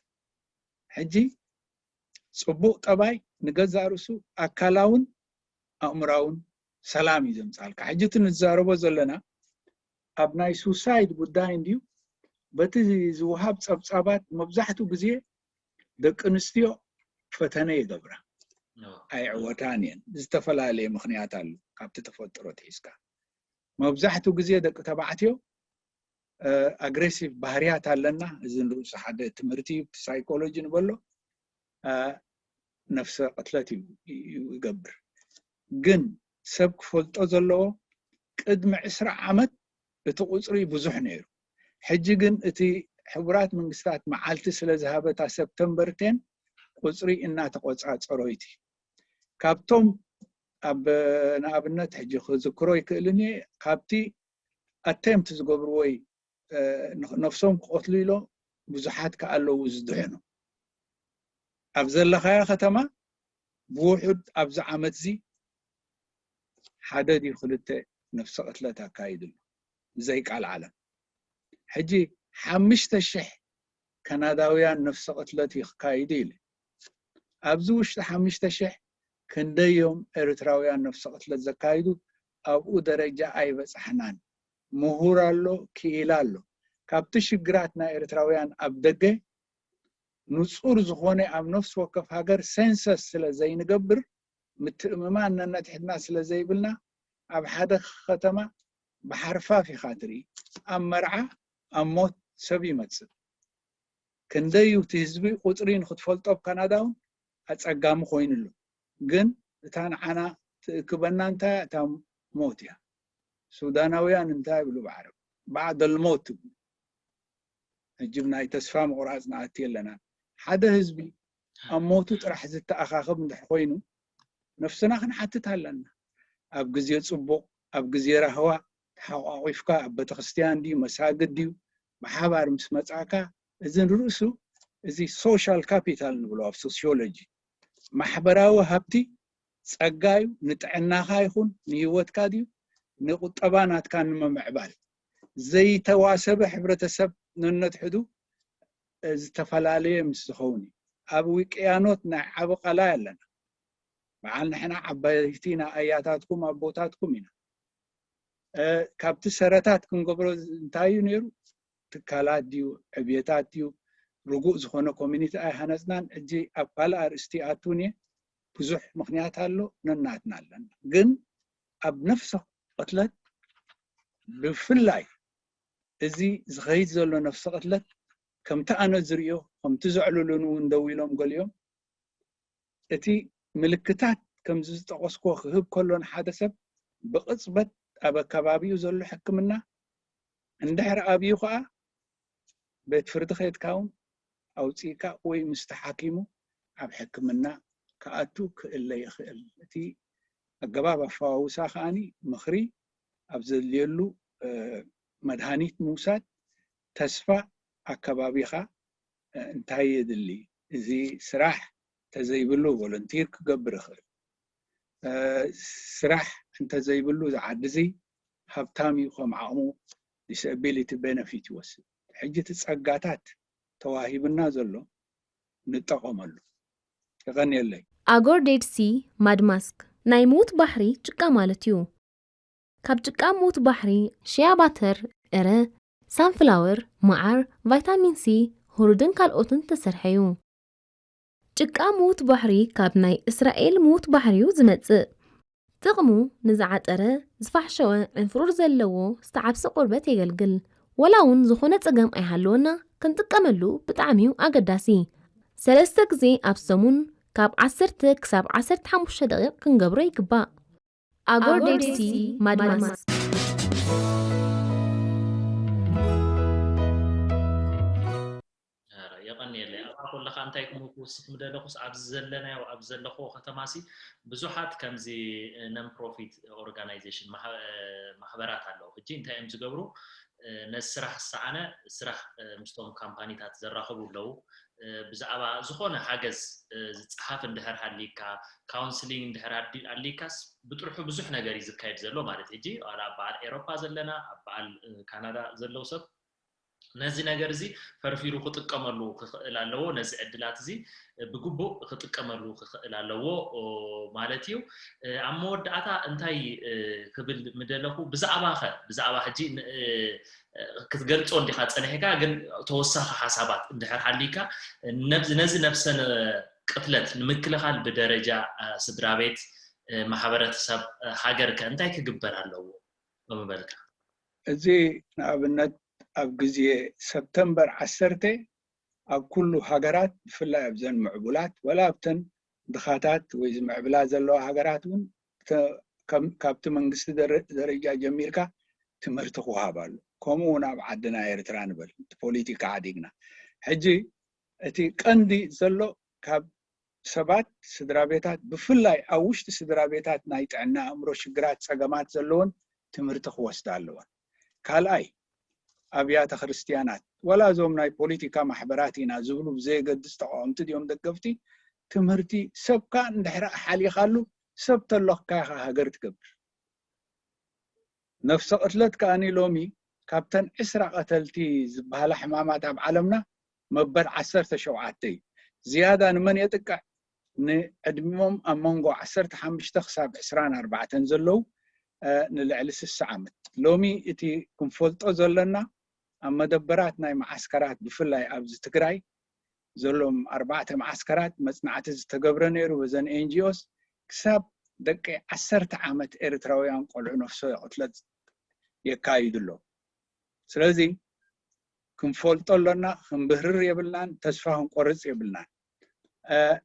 ሕጂ ፅቡቕ ጠባይ ንገዛእ ርእሱ ኣካላውን ኣእምራውን ሰላም እዩ ዘምፃልካ። ሕጂ እቲ ንዛረቦ ዘለና ኣብ ናይ ሱሳይድ ጉዳይ እንድዩ በቲ ዝወሃብ ጸብጻባት መብዛሕትኡ ግዜ ደቂ ኣንስትዮ ፈተነ ይገብራ፣ ኣይዕወታን እየን። ዝተፈላለየ ምክንያት ኣሎ። ካብቲ ተፈጥሮ ትሒዝካ መብዛሕትኡ ግዜ ደቂ ተባዕትዮ ኣግሬሲቭ ባህርያት ኣለና። እዚ ንርእሱ ሓደ ትምህርቲ እዩ። ሳይኮሎጂ ንበሎ ነፍሰ ቅትለት እዩ ይገብር። ግን ሰብ ክፈልጦ ዘለዎ ቅድሚ ዕስራ ዓመት እቲ ቁፅሪ ብዙሕ ነይሩ። ሕጂ ግን እቲ ሕቡራት መንግስታት መዓልቲ ስለ ዝሃበታ ሰፕተምበር ቴን ቁፅሪ እናተቆፃፀሮ ይቲ። ካብቶም ኣብ ንኣብነት ሕጂ ክዝክሮ ይክእልን እየ ካብቲ ኣቴምፕት ዝገብሩ ወይ ነፍሶም ክቐትሉ ኢሎ ብዙሓት ከኣለዉ ዝድሕኑ ኣብ ዘለኻያ ከተማ ብውሑድ ኣብዚ ዓመት እዚ ሓደ ድዩ ክልተ ነፍሰ ቅትለት ኣካይድሉ ብዘይ ቃል ዓለም። ሕጂ ሓምሽተ ሽሕ ካናዳውያን ነፍሰ ቅትለት ይካይዱ ኢለ። ኣብዚ ውሽጢ ሓምሽተ ሽሕ ክንደዮም ኤርትራውያን ነፍሰ ቅትለት ዘካይዱ ኣብኡ ደረጃ ኣይበጻሕናን። ምሁር ኣሎ፣ ክኢላ ኣሎ። ካብቲ ሽግራት ናይ ኤርትራውያን ኣብ ደገ ንጹር ዝኾነ ኣብ ነፍሲ ወከፍ ሃገር ሴንሰስ ስለ ዘይንገብር ምትእምማን ነነትሕትና ስለ ዘይብልና ኣብ ሓደ ከተማ ብሓርፋፍ ኢኻ ትርኢ። ኣብ መርዓ ኣብ ሞት ሰብ ይመጽእ። ክንደይ እዩ እቲ ህዝቢ ቁፅሪ ንክትፈልጦ ኣብ ካናዳ እውን ኣፀጋሚ ኮይኑ ኣሎ። ግን እታ ንዓና ትእክበና እንታይ እያ? እታ ሞት እያ። ሱዳናውያን እንታይ ይብሉ ብዓረብ? ባዕደል ሞት ትብሉ። ሕጂ ናይ ተስፋ ምቑራፅ ንኣቲ ኣለና። ሓደ ህዝቢ ኣብ ሞቱ ጥራሕ ዝተኣኻኸብ እንድሕር ኮይኑ ነፍስና ክንሓትት ኣለና። ኣብ ግዜ ፅቡቕ ኣብ ግዜ ራህዋ ተሓቋቒፍካ ኣብ ቤተክርስትያን ድዩ መሳግድ ድዩ ብሓባር ምስ መጻእካ እዚ ንርእሱ እዚ ሶሻል ካፒታል ንብሎ ኣብ ሶሲዮሎጂ ማሕበራዊ ሃብቲ ጸጋ እዩ። ንጥዕናኻ ይኹን ንህይወትካ ድዩ ንቁጠባ ናትካ ንምምዕባል ዘይተዋሰበ ሕብረተሰብ ነነትሕዱ ዝተፈላለየ ምስ ዝኸውን እዩ። ኣብ ውቅያኖት ናይ ዓቢ ቀላይ ኣለና። በዓል ንሕና ዓባይቲ ኢና ኣያታትኩም ኣቦታትኩም ኢና። ካብቲ ሰረታት ክንገብሮ እንታይ እዩ ነይሩ? ትካላት ድዩ ዕብየታት ድዩ ርጉእ ዝኾነ ኮሚኒቲ ኣይሃነፅናን። ሕጂ ኣብ ካልእ ኣርእስቲ ኣቱን እየ ብዙሕ ምክንያት ኣሎ ነናትና ኣለና። ግን ኣብ ነፍሰ ቅትለት ብፍላይ እዚ ዝኸይድ ዘሎ ነፍሰ ቅትለት ከምቲ ኣነ ዝርእዮ ከምቲ ዘዕልሉን እውን ደው ኢሎም ገሊኦም እቲ ምልክታት ከምዚ ዝጠቐስኮ ክህብ ከሎ ንሓደ ሰብ ብቕጽበት ኣብ ኣከባቢኡ ዘሎ ሕክምና እንድሕር ኣብዩ ከኣ ቤት ፍርዲ ከይድካ እውን ኣውጺእካ ወይ ምስቲ ሓኪሙ ኣብ ሕክምና ክኣቱ ክእለ ይኽእል። እቲ ኣገባብ ኣፈዋውሳ ከኣኒ ምኽሪ ኣብ ዘድልየሉ መድሃኒት ምውሳድ፣ ተስፋ ኣከባቢኻ እንታይ የድሊ? እዚ ስራሕ እንተዘይብሉ ቮለንቲር ክገብር ይኽእል። ስራሕ እንተዘይብሉ እዚ ዓዲ እዚ ሃብታም እዩ ከም ዓቕሙ ዲስኣቢሊቲ ቤነፊት ይወስድ። ሕጂ እቲ ጸጋታት ተዋሂብና ዘሎ ንጠቐመሉ። የቐንየለይ። ኣጎር ዴድ ሲ ማድ ማስክ ናይ ምዉት ባሕሪ ጭቃ ማለት እዩ። ካብ ጭቃ ምዉት ባሕሪ ሽያ ባተር፣ ዕረ፣ ሳንፍላወር፣ መዓር፣ ቫይታሚን ሲ፣ ሁሩድን ካልኦትን ዝተሰርሐ እዩ። ጭቃ ምዉት ባሕሪ ካብ ናይ እስራኤል ምዉት ባሕሪ እዩ ዝመጽእ። ጥቕሙ ንዝዓጠረ፣ ዝፋሕሸወ፣ ዕንፍሩር ዘለዎ፣ ዝተዓብሰ ቆርበት የገልግል። ወላ እውን ዝኾነ ጸገም ኣይሃለወና ክንጥቀመሉ ብጣዕሚ እዩ ኣገዳሲ። ሰለስተ ግዜ ኣብ ሰሙን ካብ ዓሰርተ ክሳብ ዓሰርተ ሓሙሽተ ደቂቕ ክንገብሮ ይግባእ። ኣጎር ዴድ ሲ ማድማስ። የቐንየለይ። ኣብኣ ከለኻ እንታይ ክምልኩ ውስኽ ምደለኹስ ኣብዚ ዘለናዮ ኣብ ዘለኽዎ ከተማሲ ብዙሓት ከምዚ ነን ፕሮፊት ኦርጋናይዜሽን ማሕበራት ኣለዉ። ሕጂ እንታይ እዮም ዝገብሩ? ነዚ ስራሕ ዝሰኣነ ስራሕ ምስቶም ካምፓኒታት ዘራኽቡ ኣለዉ። ብዛዕባ ዝኾነ ሓገዝ ዝፀሓፍ እንድሕር ሃሊካ፣ ካውንስሊንግ እንድሕር ኣሊካስ ብጥርሑ ብዙሕ ነገር እዩ ዝካየድ ዘሎ ማለት ሕጂ ዋላ ኣብ በዓል ኤሮፓ ዘለና ኣብ በዓል ካናዳ ዘለዉ ሰብ ነዚ ነገር እዚ ፈርፊሩ ክጥቀመሉ ክኽእል ኣለዎ። ነዚ ዕድላት እዚ ብግቡእ ክጥቀመሉ ክኽእል ኣለዎ ማለት እዩ። ኣብ መወዳእታ እንታይ ክብል ምደለኹ፣ ብዛዕባ ኸ ብዛዕባ ሕጂ ክትገልጾ እንዲኻ ጸኒሕካ፣ ግን ተወሳኺ ሓሳባት እንድሕር ሃሊካ፣ ነዚ ነፍሰ ቅትለት ንምክልኻል ብደረጃ ስድራ ቤት፣ ማሕበረተሰብ፣ ሃገር ከ እንታይ ክግበር ኣለዎ ምበልካ? እዚ ንኣብነት ኣብ ግዜ ሰፕተምበር ዓሰርተ ኣብ ኩሉ ሃገራት፣ ብፍላይ ኣብዘን ምዕቡላት፣ ወላ ኣብተን ድኻታት ወይ ዝምዕብላ ዘለዋ ሃገራት እውን፣ ካብቲ መንግስቲ ደረጃ ጀሚርካ ትምህርቲ ክወሃብ ኣሎ። ከምኡ እውን ኣብ ዓድና ኤርትራ ንበል፣ እቲ ፖሊቲካ ዓዲግና፣ ሕጂ እቲ ቀንዲ ዘሎ ካብ ሰባት፣ ስድራ ቤታት፣ ብፍላይ ኣብ ውሽጢ ስድራ ቤታት ናይ ጥዕና ኣእምሮ ሽግራት፣ ጸገማት ዘለዎን ትምህርቲ ክወስዳ ኣለወን። ካልኣይ፣ ኣብያተ ክርስትያናት፣ ወላ እዞም ናይ ፖሊቲካ ማሕበራት ኢና ዝብሉ ብዘየገድስ፣ ተቃወምቲ ድዮም ደገፍቲ፣ ትምህርቲ፣ ሰብካ እንድሕር ሓሊኻሉ፣ ሰብ ተለኽካ ኢኻ ሃገር ትገብር። ነፍሰ ቅትለት ከኣኒ ሎሚ ካብተን ዕስራ ቀተልቲ ዝበሃላ ሕማማት ኣብ ዓለምና መበል ዓሰርተ ሸውዓተ እዩ። ዝያዳ ንመን የጥቅዕ? ንዕድሚኦም ኣብ መንጎ ዓሰርተ ሓሙሽተ ክሳብ ዕስራን ኣርባዕተን ዘለዉ፣ ንልዕሊ ስሳ ዓመት። ሎሚ እቲ ክንፈልጦ ዘለና፣ ኣብ መደበራት ናይ መዓስከራት፣ ብፍላይ ኣብዚ ትግራይ ዘሎም ኣርባዕተ መዓስከራት መጽናዕቲ ዝተገብረ ነይሩ በዘን ኤንጂኦስ፣ ክሳብ ደቂ ዓሰርተ ዓመት ኤርትራውያን ቆልዑ ነፍሰ ቅትለት የካይዱ ኣለዉ። ስለዚ ክንፈልጦ ኣለና፣ ክንብህርር የብልናን፣ ተስፋ ክንቆርጽ የብልናን።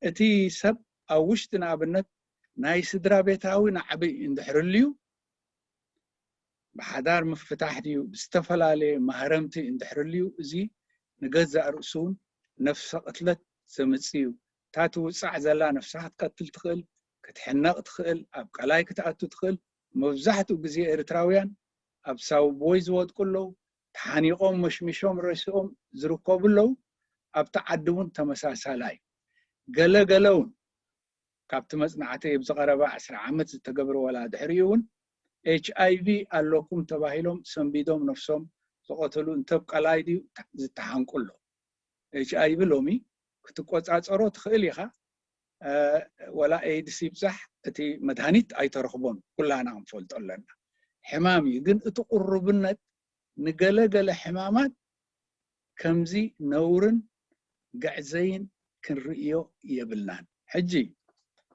እቲ ሰብ ኣብ ውሽጢ፣ ንኣብነት፣ ናይ ስድራ ቤታዊ ናዕቢ እንድሕር ልዩ፣ ብሓዳር ምፍታሕ ድዩ፣ ብዝተፈላለየ ማህረምቲ እንድሕር ልዩ፣ እዚ ንገዛእ ርእሱ እውን ነፍሰ ቅትለት ዘምጽእ እዩ። እታ ትውጻዕ ዘላ ነፍሳ ክትቀትል ትኽእል፣ ክትሕነቕ ትኽእል፣ ኣብ ቀላይ ክትኣቱ ትኽእል። መብዛሕትኡ ግዜ ኤርትራውያን ኣብ ሳውቦይ ዝወድቁ ኣለዉ፣ ተሓኒቖም መሽሚሾም ረሲኦም ዝርከቡ ኣለዉ። ኣብቲ ዓዲ እውን ተመሳሳላይ። ገለ ገለ እውን ካብቲ መጽናዕቲ ኣብ ዝቐረበ ዕስራ ዓመት ዝተገብረ፣ ዋላ ድሕሪኡ እውን ኤች ኣይ ቪ ኣለኩም ተባሂሎም ሰንቢዶም ነፍሶም ዝቐተሉ፣ እንተ ኣብ ቀላይ ድዩ ዝተሓንቁ ኣለዉ። ኤች ኣይ ቪ ሎሚ ክትቆጻጸሮ ትኽእል ኢኻ። ወላ ኤድስ ይብዛሕ፣ እቲ መድሃኒት ኣይተረኽቦን፣ ኩላና ክንፈልጦ ኣለና። ሕማም እዩ፣ ግን እቲ ቁሩብነት ንገለ ገለ ሕማማት ከምዚ ነውርን ግዕዘይን ክንርእዮ የብልናን። ሕጂ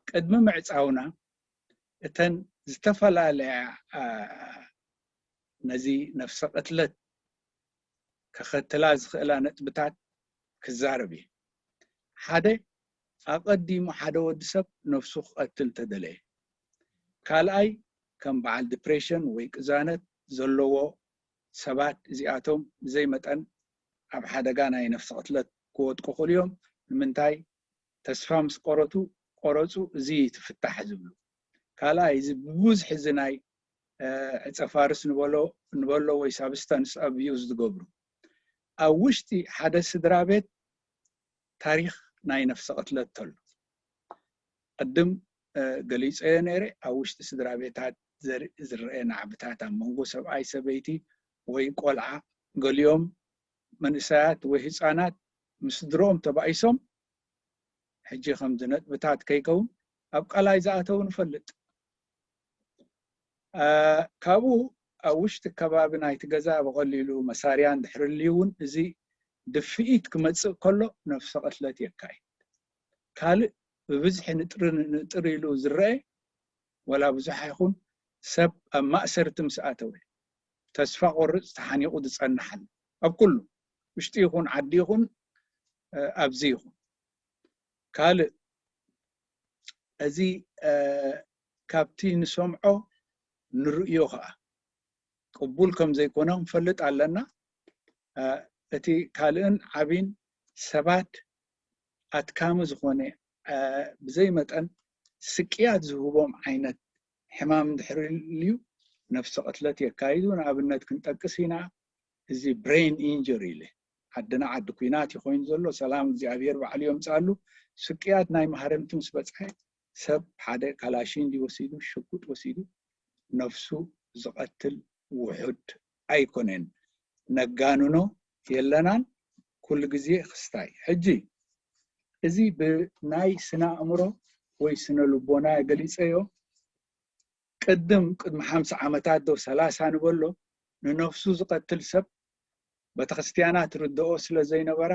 ቅድሚ ምዕጻውና እተን ዝተፈላለያ ነዚ ነፍሰ ቅትለት ከኸትላ ዝኽእላ ነጥብታት ክዛረብ እየ። ሓደ፣ ኣቐዲሙ ሓደ ወዲ ሰብ ነፍሱ ክቐትል እንተደለየ። ካልኣይ፣ ከም በዓል ዲፕሬሽን ወይ ቅዛነት ዘለዎ ሰባት፣ እዚኣቶም ብዘይ መጠን ኣብ ሓደጋ ናይ ነፍሲ ቅትለት ክወድቁ ይኽእሉ እዮም። ንምንታይ? ተስፋ ምስ ቆረቱ፣ ቆረፁ፣ እዚ እዩ እቲ ፍታሕ ዝብሉ። ካልኣይ፣ እዚ ብብዝሒ እዚ ናይ ዕፀ ፋርስ ንበሎ ንበሎ ወይ ሳብስታንስ ኣብዩዝ ዝገብሩ፣ ኣብ ውሽጢ ሓደ ስድራ ቤት ታሪኽ ናይ ነፍሰ ቅትለት ተሎ። ቅድም ገሊፀዮ ነይረ። ኣብ ውሽጢ ስድራ ቤታት ዝረአ ናዕብታት፣ ኣብ መንጎ ሰብኣይ ሰበይቲ ወይ ቆልዓ፣ ገሊኦም መንእሰያት ወይ ህፃናት ምስ ስድርኦም ተባኢሶም፣ ሕጂ ከምዚ ነጥብታት ከይከውን ኣብ ቀላይ ዝኣተው ንፈልጥ። ካብኡ ኣብ ውሽጢ ከባቢ ናይቲ ገዛ ብቐሊሉ መሳርያ እንድሕር ልዩ እውን፣ እዚ ድፍኢት ክመፅእ ከሎ ነፍሰ ቅትለት የካይድ። ካልእ ብብዝሒ ንጥሪ ንጥር ኢሉ ዝረአ፣ ወላ ብዙሕ ኣይኹን፣ ሰብ ኣብ ማእሰርቲ ምስ ኣተወ፣ ተስፋ ቆርፅ፣ ተሓኒቑ ዝፀንሓል፣ ኣብ ኩሉ ውሽጢ ይኹን ዓዲ ይኹን ኣብዚ ይኹን። ካልእ፣ እዚ ካብቲ ንሰምዖ ንርእዮ ከዓ ቅቡል ከም ዘይኮነ ክንፈልጥ ኣለና። እቲ ካልእን ዓብይን፣ ሰባት ኣድካሚ ዝኾነ፣ ብዘይ መጠን ስቅያት ዝህቦም ዓይነት ሕማም እንድሕር ልዩ፣ ነፍሰ ቅትለት የካይዱ። ንኣብነት ክንጠቅስ ኢና፣ እዚ ብሬን ኢንጀሪ ኢለ፣ ዓድና ዓዲ ኩናት እዩ ኮይኑ ዘሎ፣ ሰላም እግዚኣብሔር ባዕሉ የምፅኣሉ። ስቅያት ናይ ማህረምቲ ምስ በፅሐ፣ ሰብ ሓደ ካላሽን ድዩ ወሲዱ፣ ሽጉጥ ወሲዱ፣ ነፍሱ ዝቐትል ውሑድ ኣይኮነን። ነጋንኖ የለናን። ኩሉ ግዜ ክስታይ። ሕጂ እዚ ብናይ ስነ ኣእምሮ ወይ ስነ ልቦና ገሊጸዮ። ቅድም ቅድሚ ሓምሳ ዓመታት ዶ ሰላሳ ንበሎ፣ ንነፍሱ ዝቐትል ሰብ ቤተክርስትያና ትርድኦ ስለ ዘይነበራ፣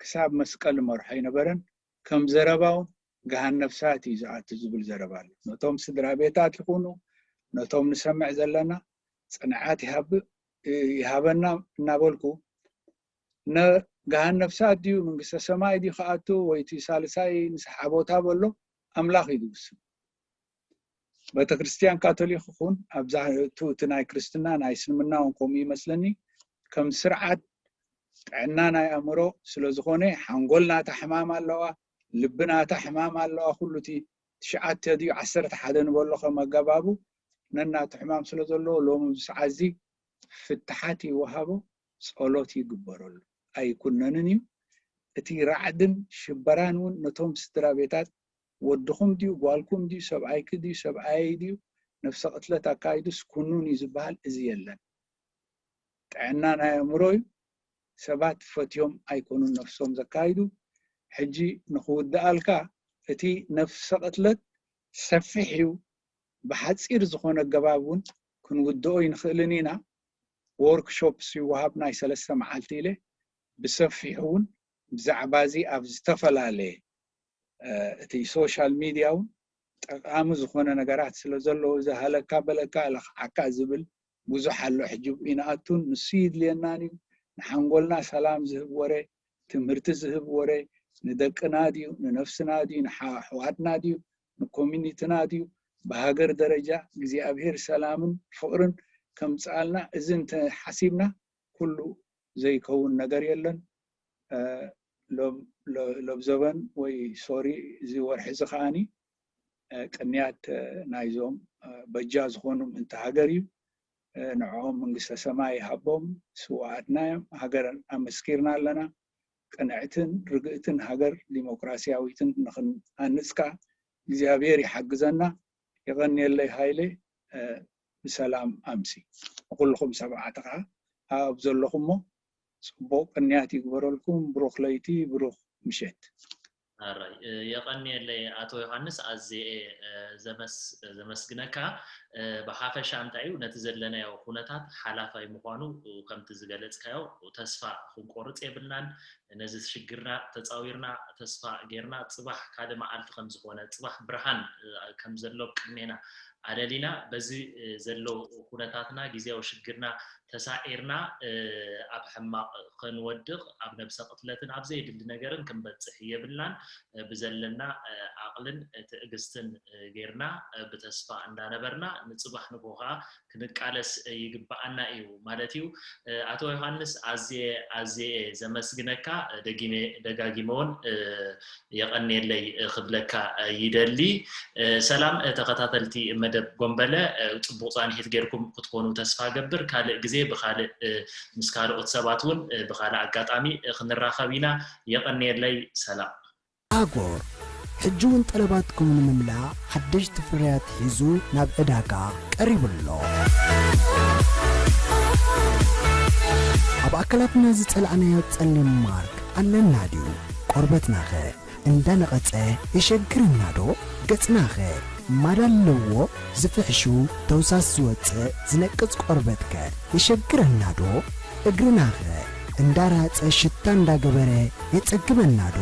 ክሳብ መስቀል መርሖ ኣይነበረን። ከም ዘረባውን ገሃን ነፍሳት እዩ ዝኣቱ ዝብል ዘረባ ኣሎ። ነቶም ስድራ ቤታት ይኹኑ ነቶም ንሰምዕ ዘለና ጽንዓት ይሃብ-፣ ይሃበና እናበልኩ፣ ነ-፣ ገሃን ነፍሳት ድዩ መንግስተ ሰማይ ድዩ ክኣቱ ወይ እቲ ሳልሳይ ንስሓ ቦታ በሎ ኣምላኽ እዩ ዝውስን። ቤተክርስትያን ካቶሊክ ይኹን ኣብዛ፣ እቲ፣ እቲ ናይ ክርስትና ናይ እስልምና እውን ከምኡ ይመስለኒ፣ ከም ስርዓት ጥዕና ናይ ኣእምሮ ስለ ዝኾነ፣ ሓንጎል ናታ ሕማም ኣለዋ፣ ልቢ ናታ ሕማም ኣለዋ። ኩሉ እቲ ትሽዓተ ድዩ ዓሰርተ ሓደ ንበሎ ከም ኣገባቡ ነናቱ ሕማም ስለ ዘለዎ፣ ሎሚ ኣብዚ ሰዓት እዚ ፍትሓት ይወሃቦ፣ ጸሎት ይግበረሉ። ኣይኩነንን እዩ። እቲ ራዕድን ሽበራን እውን ነቶም ስድራ ቤታት፣ ወድኹም ድዩ ጓልኩም ድዩ ሰብኣይኪ ድዩ ሰብኣየይ ድዩ ነፍሰ ቅትለት ኣካይዱስ ኩኑን እዩ ዝበሃል፣ እዚ የለን። ጥዕና ናይ ኣእምሮ እዩ። ሰባት ፈትዮም ኣይኮኑን ነፍሶም ዘካይዱ። ሕጂ ንኽውድኣልካ፣ እቲ ነፍሰ ቅትለት ሰፊሕ እዩ። ብሓጺር ዝኾነ ኣገባብ እውን ክንውድኦ ይንኽእልን ኢና። ወርክሾፕስ ይወሃብ ናይ ሰለስተ መዓልቲ ኢለ ብሰፊሑ እውን ብዛዕባ እዚ ኣብ ዝተፈላለየ፣ እ፣ እቲ ሶሻል ሚድያ እውን ጠቓሚ ዝኾነ ነገራት ስለ ዘለዎ፣ እዚ ሃለካ በለካ ለኽዓካ ዝብል ብዙሕ ኣሎ። ሕጂ ኣብኡ ይንኣቱን ንሱ ይድልየናን እዩ። ንሓንጎልና ሰላም ዝህብ ወረ፣ ትምህርቲ ዝህብ ወረ፣ ንደቅና ድዩ ንነፍስና ድዩ ንሓ-፣ ኣሕዋትና ድዩ ንኮሚኒቲና ድዩ ብሃገር ደረጃ እግዚኣብሔር ሰላምን ፍቕርን ከምጽኣልና፣ እዚ እንተሓሲብና ኩሉ ዘይከውን ነገር የለን። እ፣ ሎም-፣ ሎ-፣ ሎብዘበን ወይ ሶሪ፣ እዚ ወርሒ እዚ ከዓኒ፣ እ፣ ቅንያት፣ እ፣ ናይዞም፣ እ፣ በጃ ዝኾኑ ምእንቲ ሃገር እዩ። እ፣ ንዕኦም መንግስተ ሰማይ ይሃቦም፣ ስውኣትና እዮም። ሃገር ኣመስኪርና ኣለና። ቅንዕትን ርግእትን ሃገር ዲሞክራሲያዊትን ንኽንሃንጽ ከኣ እግዚኣብሔር ይሓግዘና። የቐንየለይ ሃይለ፣ እ፣ ብሰላም ኣምሲ። ንኹልኹም ሰማዕቲ ከኣ ኣብ ዘለኹሞ ጽቡቕ ቅንያት ይግበረልኩም። ብሩኽ ለይቲ፣ ብሩኽ ምሸት። ኣራይ፣ እ፣ የቐንየለይ ኣቶ ዮሃንስ፣ ኣዝየ፣ እ፣ ዘመስ-፣ ዘመስግነካ። እ፣ ብሓፈሻ እንታይ እዩ፣ ነቲ ዘለናዮ ኩነታት ሓላፋይ ምዃኑ፣ እ፣ ከምቲ ዝገለጽካዮ፣ ተስፋ ክንቆርጽ የብልናን። ነዚ ሽግርና ተጻዊርና፣ ተስፋ ጌርና፣ ጽባሕ ካልእ መዓልቲ ከም ዝኾነ፣ ጽባሕ ብርሃን፣ እ፣ ከም ዘሎ ቅድሜና ኣለሊና፣ በዚ፣ እ፣ ዘሎ ኩነታትና፣ ግዜያዊ ሽግርና ተሳዒርና፣ እ፣ ኣብ ሕማቕ ከንወድቕ፣ ኣብ ነብሰ ቅትለትን ኣብ ዘየድሊ ነገርን ክንበጽሕ የብልናን። እ፣ ብዘለና፣ እ፣ ዓቕልን፣ እ፣ ትዕግስትን፣ እ፣ ጌርና፣ እ፣ ብተስፋ እንዳነበርና፣ ንጽባሕ ንግሆ ከኣ ክንቃለስ፣ እ፣ ይግብኣና እዩ ማለት እዩ። እ፣ ኣቶ ዮሃንስ፣ ኣዝየ፣ ኣዝየ እየ ዘመስግነካ። እ፣ ደጊመ፣ ደጋጊመ እውን፣ እ፣ የቐንየለይ፣ እ፣ ክብለካ፣ እ፣ ይደሊ። እ፣ ሰላም፣ እ፣ ተኸታተልቲ መደብ ጎንበለ፣ እ፣ ጽቡቕ ጻንሒት ጌርኩም ክትኮኑ ተስፋ ገብር። ካልእ ግዜ ብኻልእ፣ እ፣ ምስ ካልኦት ሰባት እውን፣ እ፣ ብኻልእ ኣጋጣሚ፣ እ፣ ክንራኸብ ኢና። የቐንየለይ። ሰላም። ኣጎር ሕጂ እውን ጠለባትኩም ንምምላእ ሓደሽቲ ፍርያት ሒዙ ናብ ዕዳጋ ቀሪቡ ኣሎ። ኣብ ኣካላትና ዝጸላእናዮ ጸሊም ማርክ ኣለና ድዩ? ቆርበትናኸ እንዳነቐጸ የሸግረና ዶ? ገጽናኸ ማዳ ኣለዎ? ዝፍሕሹ ተውሳስ ዝወጽእ ዝነቅጽ ቆርበትከ የሸግረና ዶ? እግርናኸ እንዳራጸ ሽታ እንዳገበረ የጸግመና ዶ?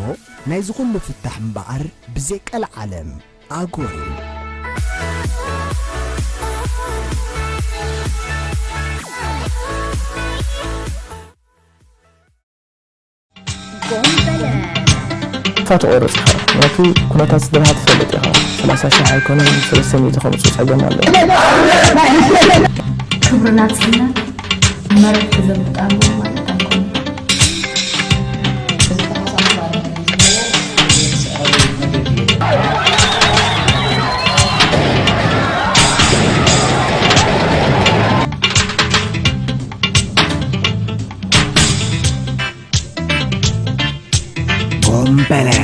ናይዚ ኩሉ ፍታሕ እምበኣር ብዘይ ቀልዓለም ኣጎር እዩ። ተስፋ ትቖርጽ ኢኻ። ምኽንያቱ ኩነታት ስድራኻ ትፈልጥ ኢኻ። ሰላሳ ሽሕ ኣይኮነን፣ ሰለስተ ሚእቲ ከምጽኡ ጸገም ኣሎ። ክብሪ ናጽነት መሬት ክዘብጥ ኣለዎ ማለት ኣይኮነን። ጎንበለ።